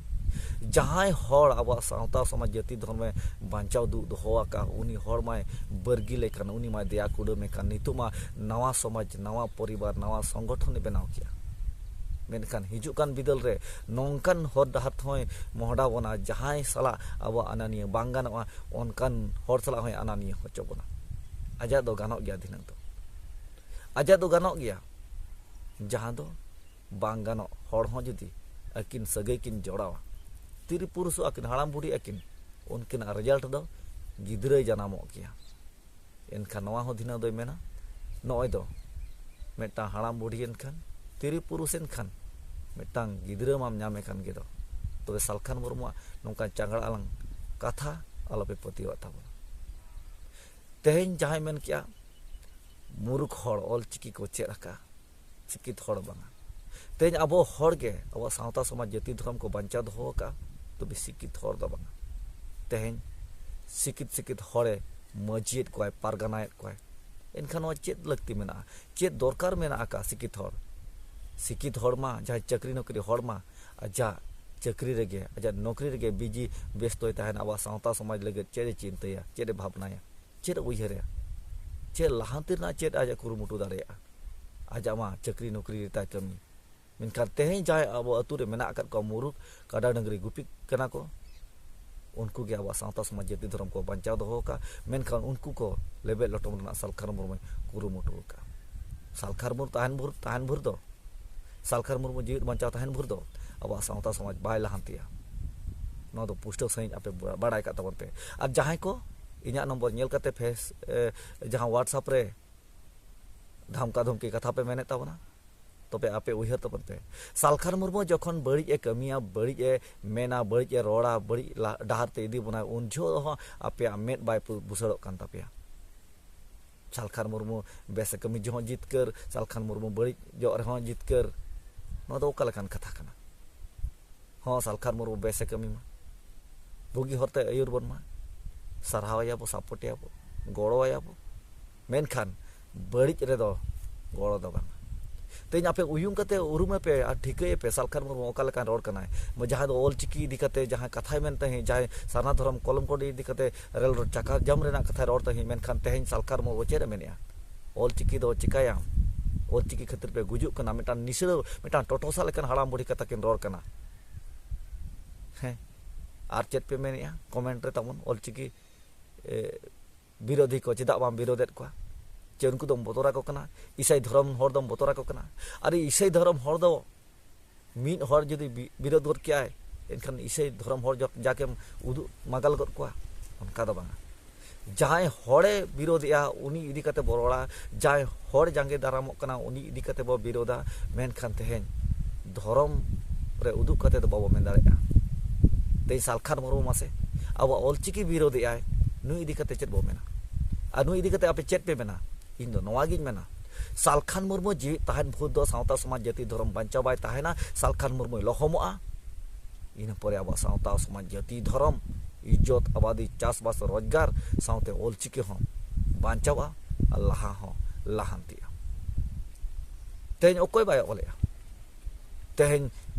ᱡᱟᱦᱟᱸᱭ ᱦᱚᱲ ᱟᱵᱚᱣᱟᱜ ᱥᱟᱶᱛᱟ ᱥᱚᱢᱟᱡᱽ ᱡᱟᱹᱛᱤ ᱫᱷᱚᱨᱚᱢᱮ ᱵᱟᱧᱪᱟᱣ ᱫᱩᱜ ᱫᱚᱦᱚ ᱟᱠᱟᱫ, ᱩᱱᱤ ᱦᱚᱲ ᱢᱟᱭ ᱵᱟᱹᱨᱜᱤ ᱞᱮᱠᱷᱟᱱ, ᱩᱱᱤ ᱢᱟᱭ ᱫᱮᱭᱟ ᱠᱩᱰᱟᱹᱢᱮ ᱠᱷᱟᱱ, ᱱᱤᱛᱚᱜ ᱢᱟ ᱱᱟᱣᱟ ᱥᱚᱢᱟᱡᱽ, ᱱᱟᱣᱟ ᱯᱚᱨᱤᱵᱟᱨ, ᱱᱟᱣᱟ ᱥᱚᱝᱜᱚᱴᱷᱚᱱᱮ ᱵᱮᱱᱟᱣ ᱠᱮᱭᱟ᱾ ᱢᱮᱱᱠᱷᱟᱱ ᱦᱤᱡᱩᱜ ᱠᱟᱱ ᱵᱤᱫᱟᱹᱞ ᱨᱮ ᱱᱚᱝᱠᱟᱱ ᱦᱚᱨ ᱰᱟᱦᱟᱨ ᱛᱮᱦᱚᱸᱭ ᱢᱚᱦᱰᱟ ᱵᱚᱱᱟ, ᱡᱟᱦᱟᱸᱭ ᱥᱟᱞᱟᱜ ᱟᱵᱚᱣᱟᱜ ᱟᱱᱟᱱᱤᱭᱟᱹ ᱵᱟᱝ ᱜᱟᱱᱚᱜᱼᱟ, ᱚᱱᱠᱟᱱ ᱦᱚᱲ ᱥᱟᱞᱟᱜ ᱦᱚᱸᱭ ᱟᱱᱟᱱᱤᱭᱟᱹ ᱦᱚᱪᱚ ᱵᱚᱱᱟ᱾ ᱟᱡᱟᱜ ᱫᱚ ᱜᱟᱱᱚᱜ ᱜᱮᱭᱟ ᱫᱷᱤᱱᱟᱹᱝ ᱫᱚ, ᱟᱡᱟᱜ ᱫᱚ ᱜᱟᱱᱚᱜ ᱜᱮᱭᱟ᱾ ᱡᱟᱦᱟᱸ ᱫᱚ ᱵᱟᱝ ᱜᱟᱱᱚᱜ ᱦᱚᱲ ᱦᱚᱸ ᱡᱩᱫᱤ ᱟᱹᱠᱤᱱ ᱥᱟᱹᱜᱟᱹᱭ ᱠᱤᱱ ᱡᱚᱲᱟᱣᱟ, ᱛᱤᱨᱤ ᱯᱩᱨᱩᱥᱚᱜ ᱟᱹᱠᱤᱱ, ᱦᱟᱲᱟᱢ ᱵᱩᱰᱷᱤ ᱟᱹᱠᱤᱱ, ᱩᱱᱠᱤᱱᱟᱜ ᱨᱮᱡᱟᱞᱴ ᱫᱚ ᱜᱤᱫᱽᱨᱟᱹᱭ ᱡᱟᱱᱟᱢᱚᱜ ᱜᱮᱭᱟ᱾ ᱮᱱᱠᱷᱟᱱ ᱱᱚᱣᱟ ᱦᱚᱸ ᱫᱷᱤᱱᱟᱹ ᱫᱚᱭ ᱢᱮᱱᱟ, ᱱᱚᱜᱼᱚᱭ ᱫᱚ ᱢᱤᱫᱴᱟᱝ ᱦᱟᱲᱟᱢ ᱵᱩᱰᱷᱤ ᱮᱱᱠᱷᱟᱱ, ᱛᱤᱨᱤ ᱯᱩᱨᱩᱥ ᱮᱱᱠᱷᱟᱱ, ᱢᱤᱫᱴᱟᱝ ᱜᱤᱫᱽᱨᱟᱹ ᱢᱟᱢ ᱧᱟᱢᱮ ᱠᱟᱱ ᱜᱮ ᱫᱚ᱾ ᱛᱚᱵᱮ ᱥᱟᱞᱠᱷᱟᱱ ᱢᱩᱨᱢᱩᱣᱟᱜ ᱱᱚᱝᱠᱟᱱ ᱪᱟᱸᱜᱲᱟ ᱟᱞᱟᱝ ᱠᱟᱛᱷᱟ ᱟᱞᱚᱯᱮ ᱯᱟᱹᱛᱭᱟᱹᱣᱟᱜ ᱛᱟᱵᱚᱱᱟ᱾ ᱛᱮᱦᱮᱧ ᱡᱟᱦᱟᱸᱭ ᱢᱮᱱ ᱠᱮᱜᱼᱟ, ᱢᱩᱨᱩᱠᱷ ᱦᱚᱲ ᱚᱞ ᱪᱤᱠᱤ ᱠᱚ ᱪᱮᱫ ᱟᱠᱟᱫᱼᱟ, ᱥᱤᱠᱠᱷᱤᱛ ᱦᱚᱲ ᱵᱟᱝᱟ᱾ ᱛᱮᱦᱮᱧ ᱟᱵᱚ ᱦᱚᱲ ᱜᱮ ᱟᱵᱚᱣᱟᱜ ᱥᱟᱶᱛᱟ ᱥᱚᱢᱟᱡᱽ ᱡᱟᱹᱛᱤ ᱫᱷᱚᱨᱚᱢ ᱠᱚ ᱵᱟᱧᱪᱟᱣ ᱫᱚᱦᱚ ᱟᱠᱟᱫᱼᱟ, ᱛᱚᱵᱮ ᱥᱤᱠᱠᱷᱤᱛ ᱦᱚᱲ ᱫᱚ ᱵᱟᱝᱟ᱾ ᱛᱮᱦᱮᱧ ᱥᱤᱠᱠᱷᱤᱛ ᱥᱤᱠᱠᱷᱤᱛ ᱦᱚᱲᱮ ᱢᱟᱹᱡᱷᱤᱭᱮᱫ ᱠᱚᱣᱟᱭ, ᱯᱟᱨᱜᱟᱱᱟᱭᱮᱫ ᱠᱚᱣᱟᱭ᱾ ᱮᱱᱠᱷᱟᱱ ᱱᱚᱣᱟ ᱪᱮᱫ ᱞᱟᱹᱠᱛᱤ ᱢᱮᱱᱟᱜᱼᱟ? ᱪᱮᱫ ᱫᱚᱨᱠᱟᱨ ᱢᱮᱱᱟᱜ ᱟᱠᱟᱫ ᱥᱤᱠᱠᱷᱤᱛ ᱦᱚᱲ? ᱥᱤᱠᱠᱷᱤᱛ ᱦᱚᱲ ᱢᱟ, ᱡᱟᱦᱟᱸᱭ ᱪᱟᱹᱠᱨᱤ ᱱᱚᱠᱨᱤ ᱦᱚᱲ ᱢᱟ, ᱟᱡᱟᱜ ᱪᱟᱹᱠᱨᱤ ᱨᱮᱜᱮ, ᱟᱡᱟᱜ ᱱᱚᱠᱨᱤ ᱨᱮᱜᱮ ᱵᱤᱡᱤ ᱵᱮᱥᱛᱚᱭ ᱛᱟᱦᱮᱱᱟ᱾ ᱟᱵᱚᱣᱟᱜ ᱥᱟᱶᱛᱟ ᱥᱚᱢᱟᱡᱽ ᱞᱟᱹᱜᱤᱫ ᱪᱮᱫ ᱮ ᱪᱤᱱᱛᱟᱹᱭᱟ, ᱪᱮᱫ ᱮ ᱵᱷᱟᱵᱽᱱᱟᱭᱟ, ᱪᱮᱫ ᱮ ᱩᱭᱦᱟᱹᱨᱟ, ᱪᱮᱫ ᱞᱟᱦᱟᱱᱛᱤ ᱨᱮᱱᱟᱜ ᱪᱮᱫ ᱟᱡᱟᱜ ᱠᱩᱨᱩᱢᱩᱴᱩ ᱫᱟᱲᱮᱭᱟᱜᱼᱟ? ᱟᱡᱟᱜ ᱢᱟ ᱪᱟᱹᱠᱨᱤ ᱱᱚᱠᱨᱤ ᱨᱮ ᱛᱟᱭ ᱠᱟᱹᱢᱤ᱾ ᱢᱮᱱᱠᱷᱟᱱ ᱛᱮᱦᱮᱧ ᱡᱟᱦᱟᱸᱭ ᱟᱵᱚ ᱟᱹᱛᱩ ᱨᱮ ᱢᱮᱱᱟᱜ ᱟᱠᱟᱫ ᱠᱚᱣᱟ, ᱢᱩᱨᱩᱠᱷ ᱠᱟᱰᱟ ᱰᱟᱹᱝᱨᱤ ᱜᱩᱯᱤ ᱠᱟᱱᱟ ᱠᱚ, ᱩᱱᱠᱩ ᱜᱮ ᱟᱵᱚᱣᱟᱜ ᱥᱟᱶᱛᱟ ᱥᱚᱢᱟᱡᱽ ᱡᱟᱹᱛᱤ ᱫᱷᱚᱨᱚᱢ ᱠᱚ ᱵᱟᱧᱪᱟᱣ ᱫᱚᱦᱚ ᱟᱠᱟᱫᱼᱟ᱾ ᱢᱮᱱᱠᱷᱟᱱ ᱩᱱᱠᱩ ᱠᱚ ᱞᱮᱵᱮᱫ ᱞᱚᱴᱚᱢ ᱨᱮᱱᱟᱜ ᱥᱟᱞᱠᱷᱟᱱ ᱢᱩᱨᱢᱩᱭ ᱠᱩᱨᱩᱢᱩᱴᱩ ᱟᱠᱟᱫᱼᱟ᱾ ᱥᱟᱞᱠᱷᱟᱱ ᱢᱩᱨᱢᱩ ᱛᱟᱦᱮᱱ ᱵᱷᱳᱨ, ᱛᱟᱦᱮᱱ ᱵᱷᱳᱨ ᱫᱚ, ᱥᱟᱞᱠᱷᱟᱱ ᱢᱩᱨᱢᱩ ᱡᱤᱣᱤᱫ ᱵᱟᱧᱪᱟᱣ ᱛᱟᱦᱮᱱ ᱵᱷᱳᱨ ᱫᱚ ᱟᱵᱚᱣᱟᱜ ᱥᱟᱶᱛᱟ ᱥᱚᱢᱟᱡᱽ ᱵᱟᱭ ᱞᱟᱦᱟᱱᱛᱤᱭᱟ᱾ ᱱᱚᱣᱟ ᱫᱚ ᱯᱩᱥᱴᱟᱹᱣ ᱥᱟᱺᱦᱤᱡ ᱟᱯᱮ ᱵᱟᱲᱟᱭ ᱠᱟᱜ ᱛᱟᱵᱚᱱ ᱯᱮ᱾ ᱟᱨ ᱡᱟᱦᱟᱸᱭ ᱠᱚ ᱤᱧᱟᱹᱜ ᱱᱚᱢᱵᱚᱨ ᱧᱮᱞ ᱠᱟᱛᱮ ᱯᱷᱮᱥ ᱮ, ᱡᱟᱦᱟᱸ WhatsApp ᱨᱮ ᱫᱷᱟᱢᱠᱟ ᱫᱷᱩᱢᱠᱤ ᱠᱟᱛᱷᱟ ᱯᱮ ᱢᱮᱱᱮᱫ ᱛᱟᱵᱚᱱᱟ, ᱛᱚᱵᱮ ᱟᱯᱮ ᱩᱭᱦᱟᱹᱨ ᱛᱟᱵᱚᱱ ᱯᱮ, ᱥᱟᱞᱠᱷᱟᱱ ᱢᱩᱨᱢᱩ ᱡᱚᱠᱷᱚᱱ ᱵᱟᱹᱲᱤᱡ ᱮ ᱠᱟᱹᱢᱤᱭᱟ, ᱵᱟᱹᱲᱤᱡ ᱮ ᱢᱮᱱᱟ, ᱵᱟᱹᱲᱤᱡ ᱮ ᱨᱚᱲᱟ, ᱵᱟᱹᱲᱤᱡ ᱰᱟᱦᱟᱨ ᱛᱮ ᱤᱫᱤ ᱵᱚᱱᱟᱭ, ᱩᱱ ᱡᱚᱦᱚᱜ ᱦᱚᱸ ᱟᱯᱮᱭᱟᱜ ᱢᱮᱫ ᱵᱟᱭ ᱵᱩᱥᱟᱹᱲᱚᱜ ᱠᱟᱱ ᱛᱟᱯᱮᱭᱟ᱾ ᱥᱟᱞᱠᱷᱟᱱ ᱢᱩᱨᱢᱩ ᱵᱮᱥᱮ ᱠᱟᱹᱢᱤ ᱡᱚᱦᱚᱜ ᱡᱤᱛᱠᱟᱹᱨ, ᱥᱟᱞᱠᱷᱟᱱ ᱢᱩᱨᱢᱩ ᱵᱟᱹᱲᱤᱡ ᱡᱚᱜ ᱨᱮᱦᱚᱸ ᱡᱤᱛᱠᱟᱹᱨ᱾ ᱱᱚᱣᱟ ᱫᱚ ᱚᱠᱟ ᱞᱮᱠᱟᱱ ᱠᱟᱛᱷᱟ ᱠᱟᱱᱟ? ᱦᱚᱸ, ᱥᱟᱞᱠᱷᱟᱱ ᱢᱩᱨᱢᱩ ᱵᱮᱥᱮ ᱠᱟᱹᱢᱤ ᱢᱟ, ᱵᱩᱜᱤ ᱦᱚᱨᱛᱮ ᱟᱹᱭᱩᱨ ᱵᱚᱱ ᱢᱟ, ᱥᱟᱨᱦᱟᱣ ᱟᱭᱟᱵᱚ, ᱥᱟᱯᱳᱨᱴ ᱮᱭᱟᱵᱚ, ᱜᱚᱲᱚ ᱟᱭᱟᱵᱚ᱾ ᱢᱮᱱᱠᱷᱟᱱ ᱵᱟᱹᱲᱤᱡ ᱨᱮᱫᱚ ᱜᱚᱲᱚ ᱫᱚ ᱵᱟᱝ᱾ ᱛᱮᱦᱮᱧ ᱟᱯᱮ ᱩᱭᱩᱝ ᱠᱟᱛᱮ ᱩᱨᱩᱢᱮ ᱯᱮ ᱟᱨ ᱴᱷᱤᱠᱟᱹᱭᱮ ᱯᱮ ᱥᱟᱞᱠᱷᱟᱱ ᱢᱩᱨᱢᱩ ᱚᱠᱟ ᱞᱮᱠᱟᱱ ᱨᱚᱲ ᱠᱟᱱᱟᱭ᱾ ᱡᱟᱦᱟᱸᱭ ᱫᱚ ᱚᱞ ᱪᱤᱠᱤ ᱤᱫᱤ ᱠᱟᱛᱮ ᱡᱟᱦᱟᱸ ᱠᱟᱛᱷᱟᱭ ᱢᱮᱱ ᱛᱟᱦᱮᱸᱫ, ᱡᱟᱦᱟᱸᱭ ᱥᱟᱨᱱᱟ ᱫᱷᱚᱨᱚᱢ ᱠᱚᱞᱚᱢ ᱠᱚᱰ ᱤᱫᱤ ᱠᱟᱛᱮ ᱨᱮᱞ ᱨᱳᱰ ᱪᱟᱠᱟ ᱡᱟᱢ ᱨᱮᱱᱟᱜ ᱠᱟᱛᱷᱟᱭ ᱨᱚᱲ ᱛᱟᱦᱮᱸᱫ, ᱢᱮᱱᱠᱷᱟᱱ ᱛᱮᱦᱮᱧ ᱥᱟᱞᱠᱷᱟᱱ ᱢᱩᱨᱢᱩ ᱪᱮᱫ ᱮ ᱢᱮᱱᱮᱜᱼᱟ? ᱚᱞ ᱪᱤᱠᱤ ᱫᱚ ᱪᱤᱠᱟᱹᱭᱟᱢ? ᱚᱞ ᱪᱤᱠᱤ ᱠᱷᱟᱹᱛᱤᱨ ᱯᱮ ᱜᱩᱡᱩᱜ ᱠᱟᱱᱟ᱾ ᱢᱤᱫᱴᱟᱝ ᱱᱤᱥᱲᱟᱹ, ᱢᱤᱫᱴᱟᱝ ᱴᱚᱴᱚᱥᱟ ᱞᱮᱠᱟᱱ ᱦᱟᱲᱟᱢ ᱵᱩᱲᱦᱤ ᱠᱟᱛᱷᱟ ᱠᱤᱱ ᱨᱚᱲ ᱠᱟᱱᱟ᱾ ᱦᱮᱸ, ᱟᱨ ᱪᱮᱫ ᱯᱮ ᱢᱮᱱᱮᱜᱼᱟ ᱠᱚᱢᱮᱱᱴ ᱨᱮ ᱛᱟᱵᱚᱱ? ᱚᱞ ᱪᱤᱠᱤ ᱮ, ᱵᱤᱨᱳᱫᱷᱤ ᱠᱚ ᱪᱮᱫᱟᱜ ᱵᱟᱢ ᱵᱤᱨᱳᱫᱮᱫ ᱠᱚᱣᱟ? ᱪᱮ ᱩᱱᱠᱩ ᱫᱚᱢ ᱵᱚᱛᱚᱨ ᱟᱠᱚ ᱠᱟᱱᱟ? ᱤᱥᱟᱹᱭ ᱫᱷᱚᱨᱚᱢ ᱦᱚᱲ ᱫᱚᱢ ᱵᱚᱛᱚᱨ ᱟᱠᱚ ᱠᱟᱱᱟ? ᱟᱨ ᱤᱥᱟᱹᱭ ᱫᱷᱚᱨᱚᱢ ᱦᱚᱲ ᱫᱚ ᱢᱤᱫ ᱦᱚᱲ ᱡᱩᱫᱤ ᱵᱤ-, ᱵᱤᱨᱳᱫ ᱜᱚᱫ ᱠᱮᱜᱼᱟᱭ, ᱮᱱᱠᱷᱟᱱ ᱤᱥᱟᱹᱭ ᱫᱷᱚᱨᱚᱢ ᱦᱚᱲ ᱡᱚ-, ᱡᱟᱠᱮᱢ ᱩᱫᱩᱜ ᱢᱟᱜᱟᱞ ᱜᱚᱫ ᱠᱚᱣᱟ, ᱚᱱᱠᱟ ᱫᱚ ᱵᱟᱝᱟ᱾ ᱡᱟᱦᱟᱸᱭ ᱦᱚᱲᱮ ᱵᱤᱨᱳᱫᱮᱜᱼᱟ, ᱩᱱᱤ ᱤᱫᱤ ᱠᱟᱛᱮ ᱵᱚ ᱨᱚᱲᱟ᱾ ᱡᱟᱦᱟᱸᱭ ᱦᱚᱲ ᱡᱟᱸᱜᱮ ᱫᱟᱨᱟᱢᱚᱜ ᱠᱟᱱᱟ, ᱩᱱᱤ ᱤᱫᱤ ᱠᱟᱛᱮ ᱵᱚ ᱵᱤᱨᱳᱫᱟ᱾ ᱢᱮᱱᱠᱷᱟᱱ ᱛᱮᱦᱮᱧ ᱫᱷᱚᱨᱚᱢ ᱨᱮ ᱩᱫᱩᱜ ᱠᱟᱛᱮ ᱫᱚ ᱵᱟᱵᱚ ᱢᱮᱱ ᱫᱟᱲᱮᱭᱟᱜᱼᱟ᱾ ᱛᱮᱦᱮᱧ ᱥᱟᱞᱠᱷᱟᱱ ᱢᱩᱨᱢᱩ ᱢᱟᱥᱮ ᱟᱵᱚᱣᱟᱜ ᱚᱞᱪᱤᱠᱤ ᱵᱤᱨᱳᱫᱮᱜᱼᱟᱭ, ᱱᱩᱭ ᱤᱫᱤ ᱠᱟᱛᱮ ᱪᱮᱫ ᱵᱚ ᱢᱮᱱᱟ? ᱟᱨ ᱱᱩᱭ ᱤᱫᱤ ᱠᱟᱛᱮ ᱟᱯᱮ ᱪᱮᱫ ᱯᱮ ᱢᱮᱱᱟ? ᱤᱧ ᱫᱚ ᱱᱚᱣᱟ ᱜᱤᱧ ᱢᱮᱱᱟ, ᱥᱟᱞᱠᱷᱟᱱ ᱢᱩᱨᱢᱩ ᱡᱤᱣᱤᱫ ᱛᱟᱦᱮᱱ ᱵᱷᱳᱨ ᱫᱚ ᱥᱟᱶᱛᱟ ᱥᱚᱢᱟᱡᱽ ᱡᱟᱹᱛᱤ ᱫᱷᱚᱨᱚᱢ ᱵᱟᱧᱪᱟᱣ ᱵᱟᱭ ᱛᱟᱦᱮᱱᱟ᱾ ᱥᱟᱞᱠᱷᱟᱱ ᱢᱩᱨᱢᱩᱭ ᱞᱚᱦᱚᱢᱚᱜᱼᱟ᱾ ᱤᱱᱟᱹ ᱯᱚᱨᱮ ᱟᱵᱚᱣᱟᱜ ᱥᱟᱶᱛᱟ ᱥᱚᱢᱟᱡᱽ ᱡᱟᱹᱛᱤ ᱫᱷᱚᱨᱚᱢ, ᱤᱡᱽᱡᱚᱛ, ᱟᱵᱟᱫᱤ, ᱪᱟᱥᱵᱟᱥ, ᱨᱳᱡᱽᱜᱟᱨ ᱥᱟᱶᱛᱮ ᱚᱞᱪᱤᱠᱤ ᱦᱚᱸ ᱵᱟᱧᱪᱟᱣᱼᱟ ᱟᱨ ᱞᱟᱦᱟ ᱦᱚᱸ ᱞᱟᱦᱟᱱᱛᱤᱜᱼᱟ᱾ ᱛᱮᱦᱮᱧ ᱚᱠᱚᱭ ᱵᱟᱭ ᱚᱞᱮᱜᱼᱟ? ᱛᱮᱦᱮᱧ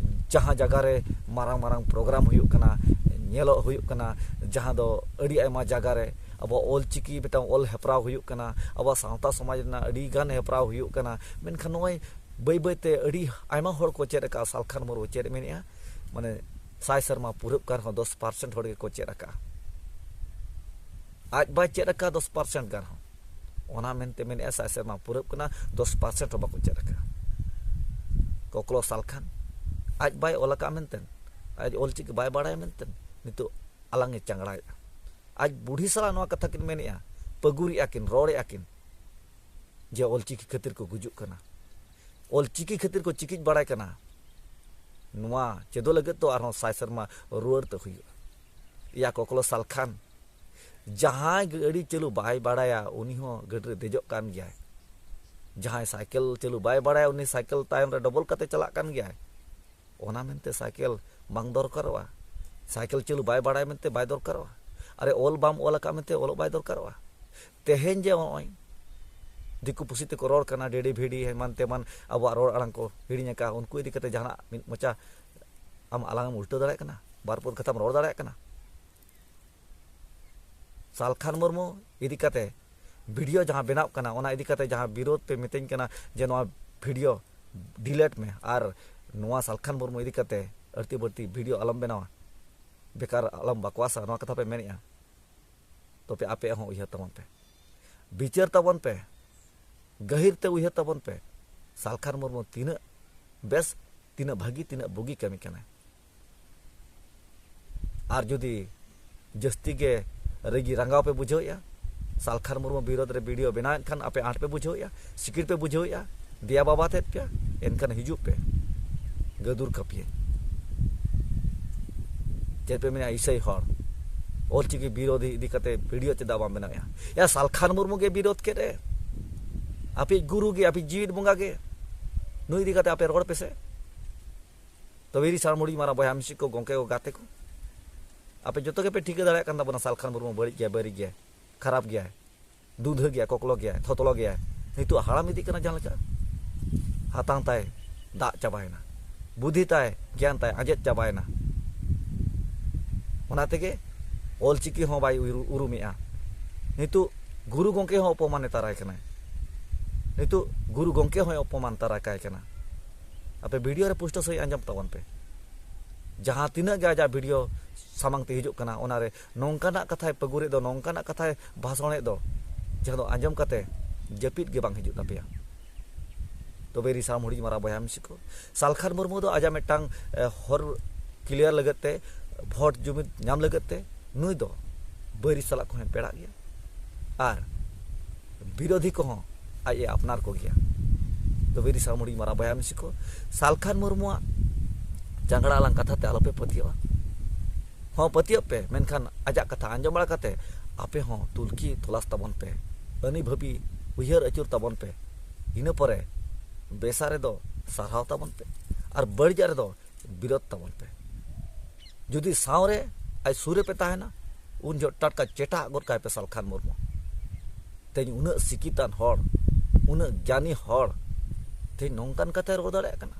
ᱡᱟᱦᱟᱸ ᱡᱟᱭᱜᱟ ᱨᱮ ᱢᱟᱨᱟᱝ ᱢᱟᱨᱟᱝ ᱯᱨᱳᱜᱨᱟᱢ ᱦᱩᱭᱩᱜ ᱠᱟᱱᱟ, ᱧᱮᱞᱚᱜ ᱦᱩᱭᱩᱜ ᱠᱟᱱᱟ, ᱡᱟᱦᱟᱸ ᱫᱚ ᱟᱹᱰᱤ ᱟᱭᱢᱟ ᱡᱟᱭᱜᱟ ᱨᱮ ᱟᱵᱚᱣᱟᱜ ᱚᱞᱪᱤᱠᱤ ᱢᱤᱫᱴᱟᱝ ᱚᱞ ᱦᱮᱯᱨᱟᱣ ᱦᱩᱭᱩᱜ ᱠᱟᱱᱟ, ᱟᱵᱚᱣᱟᱜ ᱥᱟᱶᱛᱟ ᱥᱚᱢᱟᱡᱽ ᱨᱮᱱᱟᱜ ᱟᱹᱰᱤ ᱜᱟᱱ ᱦᱮᱯᱨᱟᱣ ᱦᱩᱭᱩᱜ ᱠᱟᱱᱟ᱾ ᱢᱮᱱᱠᱷᱟᱱ ᱱᱚᱜᱼᱚᱭ ᱵᱟᱹᱭ ᱵᱟᱹᱭ ᱛᱮ ᱟᱹᱰᱤ ᱟᱭᱢᱟ ᱦᱚᱲ ᱠᱚ ᱪᱮᱫ ᱟᱠᱟᱫᱼᱟ᱾ ᱥᱟᱞᱠᱷᱟᱱ ᱢᱩᱨᱢᱩ ᱪᱮᱫ ᱮ ᱢᱮᱱᱮᱫᱼᱟ, ᱢᱟᱱᱮ ᱥᱟᱭ ᱥᱮᱨᱢᱟ ᱯᱩᱨᱟᱹᱜ ᱠᱟᱱ ᱨᱮᱦᱚᱸ ᱫᱚᱥ ᱯᱟᱨᱥᱮᱱᱴ ᱦᱚᱲ ᱜᱮᱠᱚ ᱪᱮᱫ ᱟᱠᱟᱫᱼᱟ᱾ ᱟᱡ ᱵᱟᱭ ᱪᱮᱫ ᱟᱠᱟᱫ ᱫᱚᱥ ᱯᱟᱨᱥᱮᱱᱴ ᱜᱟᱱ ᱦᱚᱸ᱾ ᱚᱱᱟ ᱢᱮᱱᱛᱮ ᱢᱮᱱᱮᱫᱼᱟ ᱥᱟᱭ ᱥᱮᱨᱢᱟ ᱯᱩᱨᱟᱹᱜ ᱠᱟᱱᱟ, ᱫᱚᱥ ᱯᱟᱨᱥᱮᱱᱴ ᱦᱚᱸ ᱵᱟᱠᱚ ᱪᱮᱫ ᱟᱠᱟᱫᱼᱟ᱾ ᱠᱚᱠᱞᱚ ᱥᱟᱞᱠᱷᱟᱱ ᱟᱡ ᱵᱟᱭ ᱚᱞ ᱟᱠᱟᱫᱼᱟ ᱢᱮᱱᱛᱮ, ᱟᱡ ᱚᱞᱪᱤᱠᱤ ᱵᱟᱭ ᱵᱟᱲᱟᱭᱟ ᱢᱮᱱᱛᱮ ᱱᱤᱛᱚᱜ ᱟᱞᱟᱝ ᱮ ᱪᱟᱝᱲᱟᱭᱮᱫᱼᱟ᱾ ᱟᱡ ᱵᱩᱰᱷᱤ ᱥᱟᱞᱟᱜ ᱱᱚᱣᱟ ᱠᱟᱛᱷᱟ ᱠᱤᱱ ᱢᱮᱱᱮᱫᱼᱟ, ᱯᱟᱹᱜᱩᱨᱮᱫᱼᱟ ᱠᱤᱱ, ᱨᱚᱲᱮᱫᱼᱟ ᱠᱤᱱ ᱡᱮ ᱚᱞᱪᱤᱠᱤ ᱠᱷᱟᱹᱛᱤᱨ ᱠᱚ ᱜᱩᱡᱩᱜ ᱠᱟᱱᱟ, ᱚᱞᱪᱤᱠᱤ ᱠᱷᱟᱹᱛᱤᱨ ᱠᱚ ᱪᱤᱠᱤᱡ ᱵᱟᱲᱟᱭ ᱠᱟᱱᱟ᱾ ᱱᱚᱣᱟ ᱪᱮᱫᱚᱜ ᱞᱟᱹᱜᱤᱫ ᱛᱚ ᱟᱨᱦᱚᱸ ᱥᱟᱭ ᱥᱮᱨᱢᱟ ᱨᱩᱣᱟᱹᱲ ᱛᱮ ᱦᱩᱭᱩᱜᱼᱟ᱾ ᱭᱟ ᱠᱚᱠᱞᱚ ᱥᱟᱞᱠᱷᱟᱱ, ᱡᱟᱦᱟᱸᱭ ᱜᱟᱹᱰᱤ ᱪᱟᱹᱞᱩ ᱵᱟᱭ ᱵᱟᱲᱟᱭᱟ, ᱩᱱᱤ ᱦᱚᱸ ᱜᱟᱹᱰᱤ ᱨᱮ ᱫᱮᱡᱚᱜ ᱠᱟᱱ ᱜᱮᱭᱟᱭ᱾ ᱡᱟᱦᱟᱸᱭ ᱥᱟᱭᱠᱮᱞ ᱪᱟᱹᱞᱩ ᱵᱟᱭ ᱵᱟᱲᱟᱭᱟ, ᱩᱱᱤ ᱥᱟᱭᱠᱮᱞ ᱛᱟᱭᱚᱢ ᱨᱮ ᱰᱚᱵᱚᱞ ᱠᱟᱛᱮ ᱪᱟᱞᱟᱜ ᱠᱟᱱ ᱜᱮᱭᱟᱭ᱾ ᱚᱱᱟ ᱢᱮᱱᱛᱮ ᱥᱟᱭᱠᱮᱞ ᱵᱟᱝ ᱫᱚᱨᱠᱟᱨᱚᱜᱼᱟ᱾ ᱥᱟᱭᱠᱮᱞ ᱪᱟᱹᱞᱩ ᱵᱟᱭ ᱵᱟᱲᱟᱭ ᱢᱮᱱᱛᱮ ᱵᱟᱭ ᱫᱚᱨᱠᱟᱨᱚᱜᱼᱟ᱾ ᱟᱨᱮ ᱚᱞ ᱵᱟᱢ ᱚᱞ ᱟᱠᱟᱫ ᱢᱮᱱᱛᱮ ᱚᱞᱚᱜ ᱵᱟᱭ ᱫᱚᱨᱠᱟᱨᱚᱜᱼᱟ᱾ ᱛᱮᱦᱮᱧ ᱡᱮ ᱱᱚᱜᱼᱚᱭ ᱫᱤᱠᱩ ᱯᱩᱥᱤ ᱛᱮᱠᱚ ᱨᱚᱲ ᱠᱟᱱᱟ, ᱰᱮᱰᱤ ᱵᱷᱤᱰᱤ ᱮᱢᱟᱱ ᱛᱮᱢᱟᱱ ᱟᱵᱚᱣᱟᱜ ᱨᱚᱲ ᱟᱲᱟᱝ ᱠᱚ ᱦᱤᱲᱤᱧ ᱟᱠᱟᱫ, ᱩᱱᱠᱩ ᱤᱫᱤ ᱠᱟᱛᱮ ᱡᱟᱦᱟᱱᱟᱜ ᱢᱤᱫ ᱢᱚᱪᱟ ᱟᱢ ᱟᱞᱟᱝ ᱮᱢ ᱩᱞᱴᱟᱹᱣ ᱫᱟᱲᱮᱭᱟᱜ ᱠᱟᱱᱟ? ᱵᱟᱨ ᱯᱚᱫ ᱠᱟᱛᱷᱟᱢ ᱨᱚᱲ ᱫᱟᱲᱮᱭᱟᱜ ᱠᱟᱱᱟ? ᱥᱟᱞᱠᱷᱟᱱ ᱢᱩᱨᱢᱩ ᱤᱫᱤ ᱠᱟᱛᱮ ᱵᱷᱤᱰᱤᱭᱳ ᱡᱟᱦᱟᱸ ᱵᱮᱱᱟᱣ ᱠᱟᱱᱟ, ᱚᱱᱟ ᱤᱫᱤ ᱠᱟᱛᱮ ᱡᱟᱦᱟᱸ ᱵᱤᱨᱳᱫᱷ ᱯᱮ ᱢᱤᱛᱟᱹᱧ ᱠᱟᱱᱟ ᱡᱮ ᱱᱚᱣᱟ ᱵᱷᱤᱰᱤᱭᱳ ᱰᱤᱞᱮᱴ ᱢᱮ, ᱟᱨ ᱱᱚᱣᱟ ᱥᱟᱞᱠᱷᱟᱱ ᱢᱩᱨᱢᱩ ᱤᱫᱤ ᱠᱟᱛᱮ ᱟᱹᱲᱛᱤ ᱵᱟᱹᱲᱛᱤ ᱵᱷᱤᱰᱤᱭᱳ ᱟᱞᱚᱢ ᱵᱮᱱᱟᱣᱟ, ᱵᱮᱠᱟᱨ ᱟᱞᱚᱢ ᱵᱟᱠᱣᱟᱥᱟ, ᱱᱚᱣᱟ ᱠᱟᱛᱷᱟ ᱯᱮ ᱢᱮᱱᱮᱫᱼᱟ᱾ ᱛᱚᱵᱮ ᱟᱯᱮ ᱦᱚᱸ ᱩᱭᱦᱟᱹᱨ ᱛᱟᱵᱚᱱ ᱯᱮ, ᱵᱤᱪᱟᱹᱨ ᱛᱟᱵᱚᱱ ᱯᱮ, ᱜᱟᱹᱦᱤᱨ ᱛᱮ ᱩᱭᱦᱟᱹᱨ ᱛᱟᱵᱚᱱ ᱯᱮ᱾ ᱥᱟᱞᱠᱷᱟᱱ ᱢᱩᱨᱢᱩ ᱛᱤᱱᱟᱹᱜ ᱵᱮᱥ, ᱛᱤᱱᱟᱹᱜ ᱵᱷᱟᱹᱜᱤ, ᱛᱤᱱᱟᱹᱜ ᱵᱩᱜᱤ ᱠᱟᱹᱢᱤ ᱠᱟᱱᱟᱭ᱾ ᱟᱨ ᱡᱩᱫᱤ ᱡᱟᱹᱥᱛᱤ ᱜᱮ ᱨᱟᱹᱜᱤ ᱨᱟᱸᱜᱟᱣ ᱯᱮ ᱵᱩᱡᱷᱟᱹᱣᱮᱫᱼᱟ, ᱥᱟᱞᱠᱷᱟᱱ ᱢᱩᱨᱢᱩ ᱵᱤᱨᱳᱫᱷ ᱨᱮ ᱵᱷᱤᱰᱤᱭᱳ ᱵᱮᱱᱟᱣᱮᱫ ᱠᱷᱟᱱ ᱟᱯᱮ ᱟᱸᱴ ᱯᱮ ᱵᱩᱡᱷᱟᱹᱣᱮᱫᱼᱟ, ᱥᱤᱠᱤᱲ ᱯᱮ ᱵᱩᱡᱷᱟᱹᱣᱮᱫᱼᱟ, ᱫᱮᱭᱟ ᱵᱟᱵᱟ ᱛᱮᱫ ᱯᱮ, ᱮᱱᱠᱷᱟᱱ ᱦᱤᱡᱩᱜ ᱯᱮ, ᱜᱟᱹᱫᱩᱨ ᱠᱟᱹᱯᱤᱭᱟᱹᱧ᱾ ᱪᱮᱫ ᱯᱮ ᱢᱮᱱᱟ, ᱤᱥᱟᱹᱭ ᱦᱚᱲ ᱚᱞᱪᱤᱠᱤ ᱵᱤᱨᱳᱫᱷᱤ ᱤᱫᱤ ᱠᱟᱛᱮ ᱵᱷᱤᱰᱤᱭᱳ ᱪᱮᱫᱟᱜ ᱵᱟᱢ ᱵᱮᱱᱟᱣᱮᱫᱼᱟ? ᱭᱟ, ᱥᱟᱞᱠᱷᱟᱱ ᱢᱩᱨᱢᱩ ᱜᱮ ᱵᱤᱨᱳᱫᱷ ᱠᱮᱫ ᱮ, ᱟᱯᱮ ᱜᱩᱨᱩ ᱜᱮ, ᱟᱯᱮ ᱡᱤᱣᱤᱫ ᱵᱚᱸᱜᱟ ᱜᱮ, ᱱᱩᱭ ᱤᱫᱤ ᱠᱟᱛᱮ ᱟᱯᱮ ᱨᱚᱲ ᱯᱮᱥᱮ᱾ ᱛᱚᱵᱮ ᱨᱤ ᱥᱟᱨ ᱢᱩᱲᱤ ᱢᱟᱨᱟ ᱵᱚᱭᱦᱟ ᱢᱤᱥᱤ ᱠᱚ, ᱜᱚᱝᱠᱮ ᱠᱚ, ᱜᱟᱛᱮ ᱠᱚ, ᱟᱯᱮ ᱡᱚᱛᱚ ᱜᱮᱯᱮ ᱴᱷᱤᱠᱟᱹ ᱫᱟᱲᱮᱭᱟᱜ ᱠᱟᱱ ᱛᱟᱵᱚᱱᱟ ᱥᱟᱞᱠᱷᱟᱱ ᱢᱩᱨᱢᱩ ᱵᱟᱹᱲᱤᱡ ᱜᱮᱭᱟᱭ, ᱵᱟᱹᱲᱤᱡ ᱜᱮᱭᱟᱭ, ᱠᱷᱟᱨᱟᱯ ᱜᱮᱭᱟᱭ, ᱫᱩᱫᱷᱟᱹ ᱜᱮᱭᱟᱭ, ᱠᱚᱠᱞᱚ ᱜᱮᱭᱟᱭ, ᱛᱷᱚᱛᱞᱚ ᱜᱮᱭᱟᱭ᱾ ᱱᱤᱛᱚᱜ ᱦᱟᱲᱟᱢ ᱤᱫᱤᱜ ᱠᱟᱱᱟ ᱡᱟᱦᱟᱸ ᱞᱮᱠᱟ, ᱦᱟᱛᱟᱝ ᱛᱟᱭ ᱫᱟᱜ ᱪᱟᱵᱟᱭᱮᱱᱟ, ᱵᱩᱫᱷᱤ ᱛᱟᱭ, ᱜᱮᱭᱟᱱ ᱛᱟᱭ ᱟᱸᱡᱮᱫ ᱪᱟᱵᱟᱭᱮᱱᱟ᱾ ᱚᱱᱟ ᱛᱮᱜᱮ ᱚᱞᱪᱤᱠᱤ ᱦᱚᱸ ᱵᱟᱭ ᱩᱨᱩ-, ᱩᱨᱩᱢᱮᱜᱼᱟ᱾ ᱱᱤᱛᱚᱜ ᱜᱩᱨᱩ ᱜᱚᱢᱠᱮ ᱦᱚᱸ ᱚᱯᱚᱢᱟᱱᱮ ᱛᱟᱨᱟᱭ ᱠᱟᱱᱟᱭ᱾ ᱱᱤᱛᱚᱜ ᱜᱩᱨᱩ ᱜᱚᱢᱠᱮ ᱦᱚᱸᱭ ᱚᱯᱚᱢᱟᱱ ᱛᱟᱨᱟ ᱠᱟᱭ ᱠᱟᱱᱟ᱾ ᱟᱯᱮ ᱵᱷᱤᱰᱤᱭᱳ ᱨᱮ ᱯᱩᱥᱴᱟᱹᱣ ᱥᱟᱺᱦᱤᱡ ᱟᱸᱡᱚᱢ ᱛᱟᱵᱚᱱ ᱯᱮ᱾ ᱡᱟᱦᱟᱸ ᱛᱤᱱᱟᱹᱜ ᱜᱮ ᱟᱡᱟᱜ ᱵᱷᱤᱰᱤᱭᱳ ᱥᱟᱢᱟᱝ ᱛᱮ ᱦᱤᱡᱩᱜ ᱠᱟᱱᱟ, ᱚᱱᱟᱨᱮ ᱱᱚᱝᱠᱟᱱᱟᱜ ᱠᱟᱛᱷᱟᱭ ᱯᱟᱹᱜᱩᱨᱮᱫ ᱫᱚ, ᱱᱚᱝᱠᱟᱱᱟᱜ ᱠᱟᱛᱷᱟᱭ ᱵᱷᱟᱥᱚᱬᱮᱫ ᱫᱚ, ᱡᱟᱦᱟᱸ ᱫᱚ ᱟᱸᱡᱚᱢ ᱠᱟᱛᱮ ᱡᱟᱹᱯᱤᱫ ᱜᱮ ᱵᱟᱝ ᱦᱤᱡᱩᱜ ᱛᱟᱯᱮᱭᱟ᱾ ᱛᱚᱵᱮ ᱨᱤᱥᱟᱢ ᱦᱩᱰᱤᱧ ᱢᱟᱨᱟᱝ ᱵᱚᱭᱦᱟ ᱢᱤᱥᱤ ᱠᱚ, ᱥᱟᱞᱠᱷᱟᱱ ᱢᱩᱨᱢᱩ ᱫᱚ ᱟᱡᱟᱜ ᱢᱤᱫᱴᱟᱝ ᱮ, ᱦᱚᱨ ᱠᱞᱤᱭᱟᱨ ᱞᱟᱹᱜᱤᱫ ᱛᱮ, ᱵᱷᱳᱴ ᱡᱩᱢᱤᱫ ᱧᱟᱢ ᱞᱟᱹᱜᱤᱫ ᱛᱮ ᱱᱩᱭ ᱫᱚ ᱵᱟᱹᱭᱨᱤ ᱥᱟᱞᱟᱜ ᱠᱚᱦᱚᱸᱭ ᱯᱮᱲᱟᱜ ᱜᱮᱭᱟ ᱟᱨ ᱵᱤᱨᱳᱫᱷᱤ ᱠᱚᱦᱚᱸ ᱟᱡ ᱮ ᱟᱯᱱᱟᱨ ᱠᱚᱜᱮᱭᱟ᱾ ᱛᱚᱵᱮ ᱨᱤᱥᱟᱢ ᱦᱩᱰᱤᱧ ᱢᱟᱨᱟᱝ ᱵᱚᱭᱦᱟ ᱢᱤᱥᱤ ᱠᱚ, ᱥᱟᱞᱠᱷᱟᱱ ᱢᱩᱨᱢᱩᱣᱟᱜ ᱪᱟᱝᱜᱲᱟ ᱟᱞᱟᱝ ᱠᱟᱛᱷᱟ ᱛᱮ ᱟᱞᱚᱯᱮ ᱯᱟᱹᱛᱭᱟᱹᱜᱼᱟ᱾ ᱦᱚᱸ, ᱯᱟᱹᱛᱭᱟᱹᱜ ᱯᱮ, ᱢᱮᱱᱠᱷᱟᱱ ᱟᱡᱟᱜ ᱠᱟᱛᱷᱟ ᱟᱸᱡᱚᱢ ᱵᱟᱲᱟ ᱠᱟᱛᱮ ᱟᱯᱮ ᱦᱚᱸ ᱛᱩᱞᱠᱷᱤ ᱛᱚᱞᱟᱥ ᱛᱟᱵᱚᱱ ᱯᱮ, ᱟᱹᱱᱤ ᱵᱷᱟᱹᱵᱤ ᱩᱭᱦᱟᱹᱨ ᱟᱹᱪᱩᱨ ᱛᱟᱵᱚᱱ ᱯᱮ᱾ ᱤᱱᱟᱹ ᱯᱚᱨᱮ ᱵᱮᱥᱟ ᱨᱮᱫᱚ ᱥᱟᱨᱦᱟᱣ ᱛᱟᱵᱚᱱ ᱯᱮ ᱟᱨ ᱵᱟᱹᱲᱤᱡᱟᱜ ᱨᱮᱫᱚ ᱵᱤᱨᱳᱫ ᱛᱟᱵᱚᱱ ᱯᱮ᱾ ᱡᱩᱫᱤ ᱥᱟᱶᱨᱮ ᱟᱡ ᱥᱩᱨ ᱨᱮᱯᱮ ᱛᱟᱦᱮᱱᱟ, ᱩᱱ ᱡᱚᱦᱚᱜ ᱴᱟᱴᱠᱟ ᱪᱮᱴᱟᱜ ᱜᱚᱫ ᱠᱟᱭ ᱯᱮ ᱥᱟᱞᱠᱷᱟᱱ ᱢᱩᱨᱢᱩ᱾ ᱛᱮᱦᱮᱧ ᱩᱱᱟᱹᱜ ᱥᱤᱠᱤᱛᱟᱱ ᱦᱚᱲ, ᱩᱱᱟᱹᱜ ᱜᱮᱭᱟᱱᱤ ᱦᱚᱲ, ᱛᱮᱦᱮᱧ ᱱᱚᱝᱠᱟᱱ ᱠᱟᱛᱷᱟᱭ ᱨᱚᱲ ᱫᱟᱲᱮᱭᱟᱜ ᱠᱟᱱᱟ᱾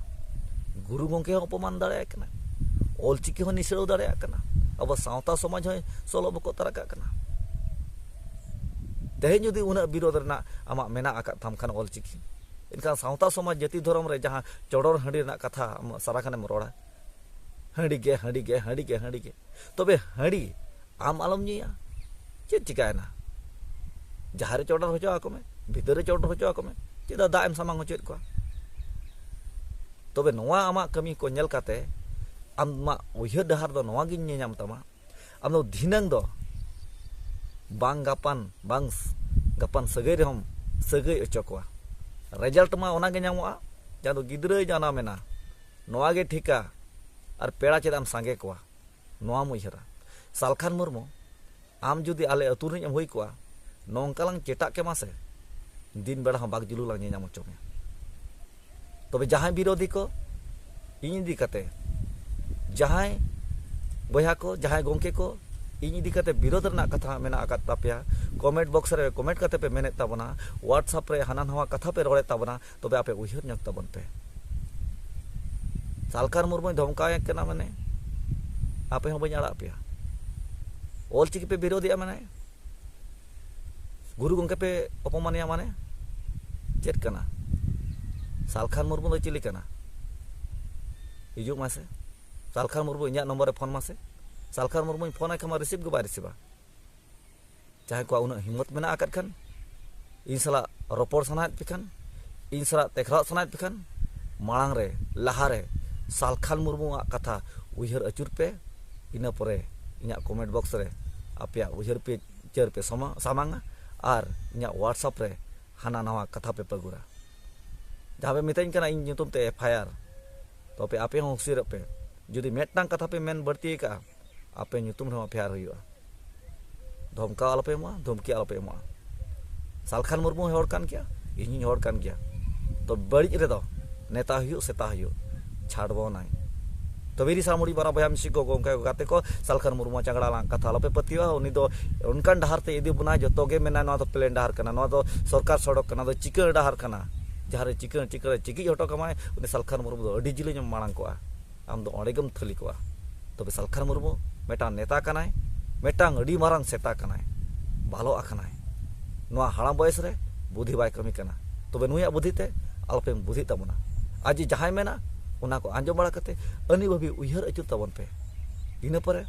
ᱜᱩᱨᱩ ᱜᱚᱢᱠᱮ ᱦᱚᱸ ᱚᱯᱚᱢᱟᱱ ᱫᱟᱲᱮᱭᱟᱭ ᱠᱟᱱᱟ, ᱚᱞᱪᱤᱠᱤ ᱦᱚᱸ ᱱᱤᱥᱲᱟᱹᱣ ᱫᱟᱲᱮᱭᱟᱜ ᱠᱟᱱᱟ, ᱟᱵᱚ ᱥᱟᱶᱛᱟ ᱥᱚᱢᱟᱡᱽ ᱦᱚᱸᱭ ᱥᱚᱞᱚ ᱵᱚᱠᱚ ᱛᱟᱨᱟ ᱠᱟᱜ ᱠᱟᱱᱟ᱾ ᱛᱮᱦᱮᱧ ᱡᱩᱫᱤ ᱩᱱᱟᱹᱜ ᱵᱤᱨᱳᱫᱷ ᱨᱮᱱᱟᱜ ᱟᱢᱟᱜ ᱢᱮᱱᱟᱜ ᱟᱠᱟᱫ ᱛᱟᱢ ᱠᱷᱟᱱ ᱚᱞᱪᱤᱠᱤ, ᱮᱱᱠᱷᱟᱱ ᱥᱟᱶᱛᱟ ᱥᱚᱢᱟᱡᱽ ᱡᱟᱹᱛᱤ ᱫᱷᱚᱨᱚᱢ ᱨᱮ ᱡᱟᱦᱟᱸ ᱪᱚᱰᱚᱨ ᱦᱟᱺᱰᱤ ᱨᱮᱱᱟᱜ ᱠᱟᱛᱷᱟ ᱟᱢ ᱥᱟᱨᱟ ᱠᱷᱟᱱᱮᱢ ᱨᱚᱲᱟ, ᱦᱟᱺᱰᱤ ᱜᱮ, ᱦᱟᱺᱰᱤ ᱜᱮ, ᱦᱟᱺᱰᱤ ᱜᱮ, ᱦᱟᱺᱰᱤ ᱜᱮ, ᱛᱚᱵᱮ ᱦᱟᱺᱰᱤ ᱟᱢ ᱟᱞᱚᱢ ᱧᱩᱭᱟ᱾ ᱪᱮᱫ ᱪᱤᱠᱟᱹᱭᱮᱱᱟ? ᱡᱟᱦᱟᱸ ᱨᱮ ᱪᱚᱰᱚᱨ ᱦᱚᱪᱚ ᱟᱠᱚ ᱢᱮ, ᱵᱷᱤᱛᱟᱹᱨ ᱨᱮ ᱪᱚᱰᱚᱨ ᱦᱚᱪᱚ ᱟᱠᱚ ᱢᱮ, ᱪᱮᱫᱟᱜ ᱫᱟᱜ ᱮᱢ ᱥᱟᱢᱟᱝ ᱦᱚᱪᱚᱭᱮᱫ ᱠᱚᱣᱟ? ᱛᱚᱵᱮ ᱱᱚᱣᱟ ᱟᱢᱟᱜ ᱠᱟᱹᱢᱤ ᱠᱚ ᱧᱮᱞ ᱠᱟᱛᱮ, ᱟᱢᱟᱜ ᱩᱭᱦᱟᱹᱨ ᱰᱟᱦᱟᱨ ᱫᱚ ᱱᱚᱣᱟ ᱜᱤᱧ ᱧᱮᱧᱟᱢ ᱛᱟᱢᱟ, ᱟᱢ ᱫᱚ ᱫᱷᱤᱱᱟᱹᱝ ᱫᱚ ᱵᱟᱝ ᱜᱟᱯᱟᱱ, ᱵᱟᱝ ᱜᱟᱯᱟᱱ ᱥᱟᱹᱜᱟᱹᱭ ᱨᱮᱦᱚᱸᱢ ᱥᱟᱹᱜᱟᱹᱭ ᱦᱚᱪᱚ ᱠᱚᱣᱟ᱾ ᱨᱮᱡᱟᱞᱴ ᱢᱟ ᱚᱱᱟ ᱜᱮ ᱧᱟᱢᱚᱜᱼᱟ, ᱡᱟᱦᱟᱸ ᱫᱚ ᱜᱤᱫᱽᱨᱟᱹᱭ ᱡᱟᱱᱟᱢ ᱮᱱᱟ, ᱱᱚᱣᱟ ᱜᱮ ᱴᱷᱤᱠᱟ, ᱟᱨ ᱯᱮᱲᱟ ᱪᱮᱫᱟᱜ ᱮᱢ ᱥᱟᱸᱜᱮ ᱠᱚᱣᱟ, ᱱᱚᱣᱟᱢ ᱩᱭᱦᱟᱹᱨᱟ᱾ ᱥᱟᱞᱠᱷᱟᱱ ᱢᱩᱨᱢᱩ, ᱟᱢ ᱡᱩᱫᱤ ᱟᱞᱮ ᱟᱹᱛᱩ ᱨᱤᱱᱤᱡ ᱮᱢ ᱦᱩᱭ ᱠᱚᱜᱼᱟ, ᱱᱚᱝᱠᱟ ᱞᱟᱝ ᱪᱮᱴᱟᱜ ᱠᱮᱢᱟ ᱥᱮ, ᱫᱤᱱ ᱵᱮᱲᱟ ᱦᱚᱸ ᱵᱟᱠ ᱡᱩᱞᱩ ᱞᱟᱝ ᱧᱮᱧᱟᱢ ᱦᱚᱪᱚ ᱢᱮᱭᱟ᱾ ᱛᱚᱵᱮ ᱡᱟᱦᱟᱸᱭ ᱵᱤᱨᱳᱫᱷᱤ ᱠᱚ ᱤᱧ ᱤᱫᱤ ᱠᱟᱛᱮ, ᱡᱟᱦᱟᱸᱭ ᱵᱚᱭᱦᱟ ᱠᱚ, ᱡᱟᱦᱟᱸᱭ ᱜᱚᱢᱠᱮ ᱠᱚ ᱤᱧ ᱤᱫᱤ ᱠᱟᱛᱮ ᱵᱤᱨᱳᱫᱷ ᱨᱮᱱᱟᱜ ᱠᱟᱛᱷᱟ ᱢᱮᱱᱟᱜ ᱟᱠᱟᱫ ᱛᱟᱯᱮᱭᱟ, ᱠᱚᱢᱮᱱᱴ ᱵᱚᱠᱥ ᱨᱮ ᱠᱚᱢᱮᱱᱴ ᱠᱟᱛᱮ ᱯᱮ ᱢᱮᱱᱮᱫ ᱛᱟᱵᱚᱱᱟ, ᱣᱟᱴᱥᱟᱯ ᱨᱮ ᱦᱟᱱᱟ ᱱᱟᱣᱟ ᱠᱟᱛᱷᱟ ᱯᱮ ᱨᱚᱲᱮᱫ ᱛᱟᱵᱚᱱᱟ, ᱛᱚᱵᱮ ᱟᱯᱮ ᱩᱭᱦᱟᱹᱨ ᱧᱚᱜ ᱛᱟᱵᱚᱱ ᱯᱮ᱾ ᱥᱟᱞᱠᱷᱟᱱ ᱢᱩᱨᱢᱩᱭ ᱫᱷᱚᱢᱠᱟᱣᱮᱫ ᱠᱟᱱᱟ ᱢᱟᱱᱮ ᱟᱯᱮ ᱦᱚᱸ ᱵᱟᱹᱧ ᱟᱲᱟᱜ ᱯᱮᱭᱟ᱾ ᱚᱞ ᱪᱤᱠᱤ ᱯᱮ ᱵᱤᱨᱳᱫᱷᱮᱜᱼᱟ ᱢᱟᱱᱮ ᱜᱩᱨᱩ ᱜᱚᱢᱠᱮ ᱯᱮ ᱚᱯᱚᱢᱟᱱᱮᱭᱟ ᱢᱟᱱᱮ ᱪᱮᱫ ᱠᱟᱱᱟ? ᱥᱟᱞᱠᱷᱟᱱ ᱢᱩᱨᱢᱩ ᱫᱚ ᱪᱤᱞᱤ ᱠᱟᱱᱟ? ᱦᱤᱡᱩᱜ ᱢᱟᱥᱮ᱾ ᱥᱟᱞᱠᱷᱟᱱ ᱢᱩᱨᱢᱩ ᱤᱧᱟᱹᱜ ᱱᱚᱢᱵᱚᱨ ᱨᱮ ᱯᱷᱳᱱ ᱢᱟᱥᱮ᱾ ᱥᱟᱞᱠᱷᱟᱱ ᱢᱩᱨᱢᱩᱧ ᱯᱷᱳᱱ ᱟᱭ ᱠᱷᱟᱱ ᱢᱟ ᱨᱤᱥᱤᱵᱷ ᱜᱮ ᱵᱟᱭ ᱨᱤᱥᱤᱵᱷᱟ᱾ ᱡᱟᱦᱟᱸᱭ ᱠᱚᱣᱟᱜ ᱩᱱᱟᱹᱜ ᱦᱤᱢᱢᱚᱛ ᱢᱮᱱᱟᱜ ᱟᱠᱟᱫ ᱠᱷᱟᱱ, ᱤᱧ ᱥᱟᱞᱟᱜ ᱨᱚᱯᱚᱲ ᱥᱟᱱᱟᱭᱮᱫ ᱯᱮ ᱠᱷᱟᱱ, ᱤᱧ ᱥᱟᱞᱟᱜ ᱛᱮᱠᱷᱨᱟᱣ ᱥᱟᱱᱟᱭᱮᱫ ᱯᱮ ᱠᱷᱟᱱ, ᱢᱟᱲᱟᱝ ᱨᱮ, ᱞᱟᱦᱟ ᱨᱮ ᱥᱟᱞᱠᱷᱟᱱ ᱢᱩᱨᱢᱩᱣᱟᱜ ᱠᱟᱛᱷᱟ ᱩᱭᱦᱟᱹᱨ ᱟᱹᱪᱩᱨ ᱯᱮ᱾ ᱤᱱᱟᱹ ᱯᱚᱨᱮ ᱤᱧᱟᱹᱜ ᱠᱚᱢᱮᱱᱴ ᱵᱚᱠᱥ ᱨᱮ ᱟᱯᱮᱭᱟᱜ ᱩᱭᱦᱟᱹᱨ ᱯᱮ ᱪᱟᱹᱨ ᱯᱮ ᱥᱟᱢᱟ- ᱥᱟᱢᱟᱝᱟ ᱟᱨ ᱤᱧᱟᱹᱜ ᱣᱟᱴᱥᱮᱯ ᱨᱮ ᱦᱟᱱᱟ ᱱᱟᱣᱟ ᱠᱟᱛᱷᱟ ᱯᱮ ᱯᱟᱹᱜᱩᱨᱟ᱾ ᱡᱟᱦᱟᱸ ᱯᱮ ᱢᱤᱛᱟᱹᱧ ᱠᱟᱱᱟ ᱤᱧ ᱧᱩᱛᱩᱢ ᱛᱮ ᱮᱯᱷ ᱟᱭ ᱟᱨ, ᱛᱚᱵᱮ ᱟᱯᱮ ᱦᱚᱸ ᱦᱩᱸᱥᱤᱭᱟᱹᱨᱚᱜ ᱯᱮ᱾ ᱡᱩᱫᱤ ᱢᱤᱫᱴᱟᱝ ᱠᱟᱛᱷᱟ ᱯᱮ ᱢᱮᱱ ᱵᱟᱹᱲᱛᱤ ᱟᱠᱟᱫᱼᱟ, ᱟᱯᱮ ᱧᱩᱛᱩᱢ ᱨᱮᱦᱚᱸ ᱮᱯᱷ ᱟᱭ ᱟᱨ ᱦᱩᱭᱩᱜᱼᱟ᱾ ᱫᱷᱚᱢᱠᱟᱣ ᱟᱞᱚᱯᱮ ᱮᱢᱚᱜᱼᱟ, ᱫᱷᱚᱢᱠᱤ ᱟᱞᱚᱯᱮ ᱮᱢᱚᱜᱼᱟ᱾ ᱥᱟᱞᱠᱷᱟᱱ ᱢᱩᱨᱢᱩ ᱦᱚᱸᱭ ᱦᱚᱲ ᱠᱟᱱ ᱜᱮᱭᱟ, ᱤᱧ ᱦᱚᱸᱧ ᱦᱚᱲ ᱠᱟᱱ ᱜᱮᱭᱟ᱾ ᱛᱚ ᱵᱟᱹᱲᱤᱡ ᱨᱮᱫᱚ ᱱᱮᱛᱟ ᱦᱩᱭᱩᱜ ᱥᱮᱛᱟ ᱦᱩᱭᱩᱜ, ᱪᱷᱟᱰ ᱵᱚᱱᱟᱭ᱾ ᱛᱚᱵᱮ ᱨᱤᱥᱟ ᱢᱩᱲᱤ ᱵᱟᱨᱟ ᱵᱚᱭᱦᱟ ᱢᱤᱥᱤ ᱠᱚ ᱜᱚᱝᱠᱮ ᱠᱚ ᱜᱟᱛᱮ ᱠᱚ, ᱥᱟᱞᱠᱷᱟᱱ ᱢᱩᱨᱢᱩ ᱪᱟᱝᱜᱲᱟ ᱞᱟᱝ ᱠᱟᱛᱷᱟ ᱟᱞᱚᱯᱮ ᱯᱟᱹᱛᱭᱟᱹᱣᱟ᱾ ᱩᱱᱤ ᱫᱚ ᱚᱱᱠᱟᱱ ᱰᱟᱦᱟᱨ ᱛᱮ ᱤᱫᱤ ᱵᱚᱱᱟᱭ, ᱡᱚᱛᱚ ᱜᱮ ᱢᱮᱱᱟ ᱱᱚᱣᱟ ᱫᱚ ᱯᱞᱮᱱ ᱰᱟᱦᱟᱨ ᱠᱟᱱᱟ, ᱱᱚᱣᱟ ᱫᱚ ᱥᱚᱨᱠᱟᱨ ᱥᱚᱲᱚᱠ ᱠᱟᱱᱟ, ᱱᱚᱣᱟ ᱫᱚ ᱪᱤᱠᱟᱹᱲ ᱰᱟᱦᱟᱨ ᱠᱟᱱᱟ᱾ ᱡᱟᱦᱟᱸ ᱨᱮ ᱪᱤᱠᱟᱹᱲ ᱪᱤᱠᱟᱹᱲ ᱪᱤᱠᱤᱡ ᱦᱚᱴᱚ ᱠᱟᱢᱟᱭ, ᱩᱱᱤ ᱥᱟᱞᱠᱷᱟᱱ ᱢᱩᱨᱢᱩ ᱫᱚ ᱟᱹᱰᱤ ᱡᱤᱞᱤᱧ ᱮᱢ ᱢᱟᱲᱟᱝ ᱠᱚᱜᱼᱟ᱾ ᱟᱢ ᱫᱚ ᱚᱸᱰᱮ ᱜᱮᱢ ᱛᱷᱟᱹᱞᱤ ᱠᱚᱜᱼᱟ᱾ ᱛᱚᱵᱮ ᱥᱟᱞᱠᱷᱟᱱ ᱢᱩᱨᱢᱩ ᱢᱤᱫᱴᱟᱝ ᱱᱮᱛᱟ ᱠᱟᱱᱟᱭ, ᱢᱤᱫᱴᱟᱝ ᱟᱹᱰᱤ ᱢᱟᱨᱟᱝ ᱥᱮᱛᱟ ᱠᱟᱱᱟᱭ, ᱵᱟᱞᱚ ᱟᱠᱟᱱᱟᱭ᱾ ᱱᱚᱣᱟ ᱦᱟᱲᱟᱢ ᱵᱚᱭᱮᱥ ᱨᱮ ᱵᱩᱫᱷᱤ ᱵᱟᱭ ᱠᱟᱹᱢᱤ ᱠᱟᱱᱟ᱾ ᱛᱚᱵᱮ ᱱᱩᱭᱟᱜ ᱵᱩᱫᱷᱤ ᱛᱮ ᱟᱞᱚᱯᱮ ᱵᱩᱫᱷᱤᱜ ᱛᱟᱵᱚᱱᱟ᱾ ᱟᱡ ᱡᱮ ᱡᱟᱦᱟᱸᱭ ᱢᱮᱱᱟ, ᱚᱱᱟ ᱠᱚ ᱟᱸᱡᱚᱢ ᱵᱟᱲᱟ ᱠᱟᱛᱮ ᱟᱹᱱᱤ ᱵᱷᱟᱹᱵᱤ ᱩᱭᱦᱟᱹᱨ ᱟᱹᱪᱩᱨ ᱛᱟᱵᱚᱱ ᱯᱮ᱾ ᱤᱱᱟᱹ ᱯᱚᱨᱮ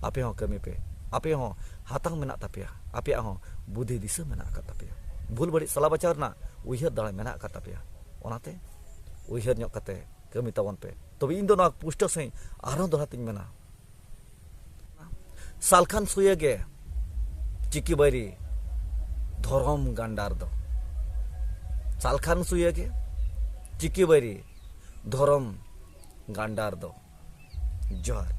ᱟᱯᱮ ᱦᱚᱸ ᱠᱟᱹᱢᱤ ᱯᱮ, ᱟᱯᱮ ᱦᱚᱸ ᱦᱟᱛᱟᱝ ᱢᱮᱱᱟᱜ ᱛᱟᱯᱮᱭᱟ, ᱟᱯᱮᱭᱟᱜ ᱦᱚᱸ ᱵᱩᱫᱷᱤ ᱫᱤᱥᱟᱹ ᱢᱮᱱᱟᱜ ᱟᱠᱟᱫ ᱛᱟᱯᱮᱭᱟ, ᱵᱷᱩᱞ ᱵᱟᱹᱲᱤᱡ ᱥᱟᱞᱟ ᱵᱟᱪᱷᱟᱣ ᱨᱮᱱᱟᱜ ᱩᱭᱦᱟᱹᱨ ᱫᱟᱲᱮ ᱢᱮᱱᱟᱜ ᱟᱠᱟᱫ ᱛᱟᱯᱮᱭᱟ᱾ ᱚᱱᱟᱛᱮ ᱩᱭᱦᱟᱹᱨ ᱧᱚᱜ ᱠᱟᱛᱮ ᱠᱟᱹᱢᱤ ᱛᱟᱵᱚᱱ ᱯᱮ᱾ ᱛᱚᱵᱮ ᱤᱧ ᱫᱚ ᱱᱚᱣᱟ ᱯᱩᱥᱴᱟᱹᱣ ᱥᱟᱺᱦᱤᱡ ᱟᱨᱦᱚᱸ ᱫᱚᱦᱲᱟ ᱛᱤᱧ ᱢᱮᱱᱟ, ᱥᱟᱞᱠᱷᱟᱱ ᱥᱩᱭᱟᱹ ᱜᱮ ᱪᱤᱠᱤ ᱵᱟᱹᱭᱨᱤ ᱫᱷᱚᱨᱚᱢ ᱜᱟᱱᱰᱟᱨ ᱫᱚ᱾ ᱥᱟᱞᱠᱷᱟᱱ ᱥᱩᱭᱟᱹ ᱜᱮ ᱪᱤᱠᱤ ᱵᱟᱹᱭᱨᱤ ᱫᱷᱚᱨᱚᱢ ᱜᱟᱱᱰᱟᱨ ᱫᱚ᱾ ᱡᱚᱦᱟᱨ᱾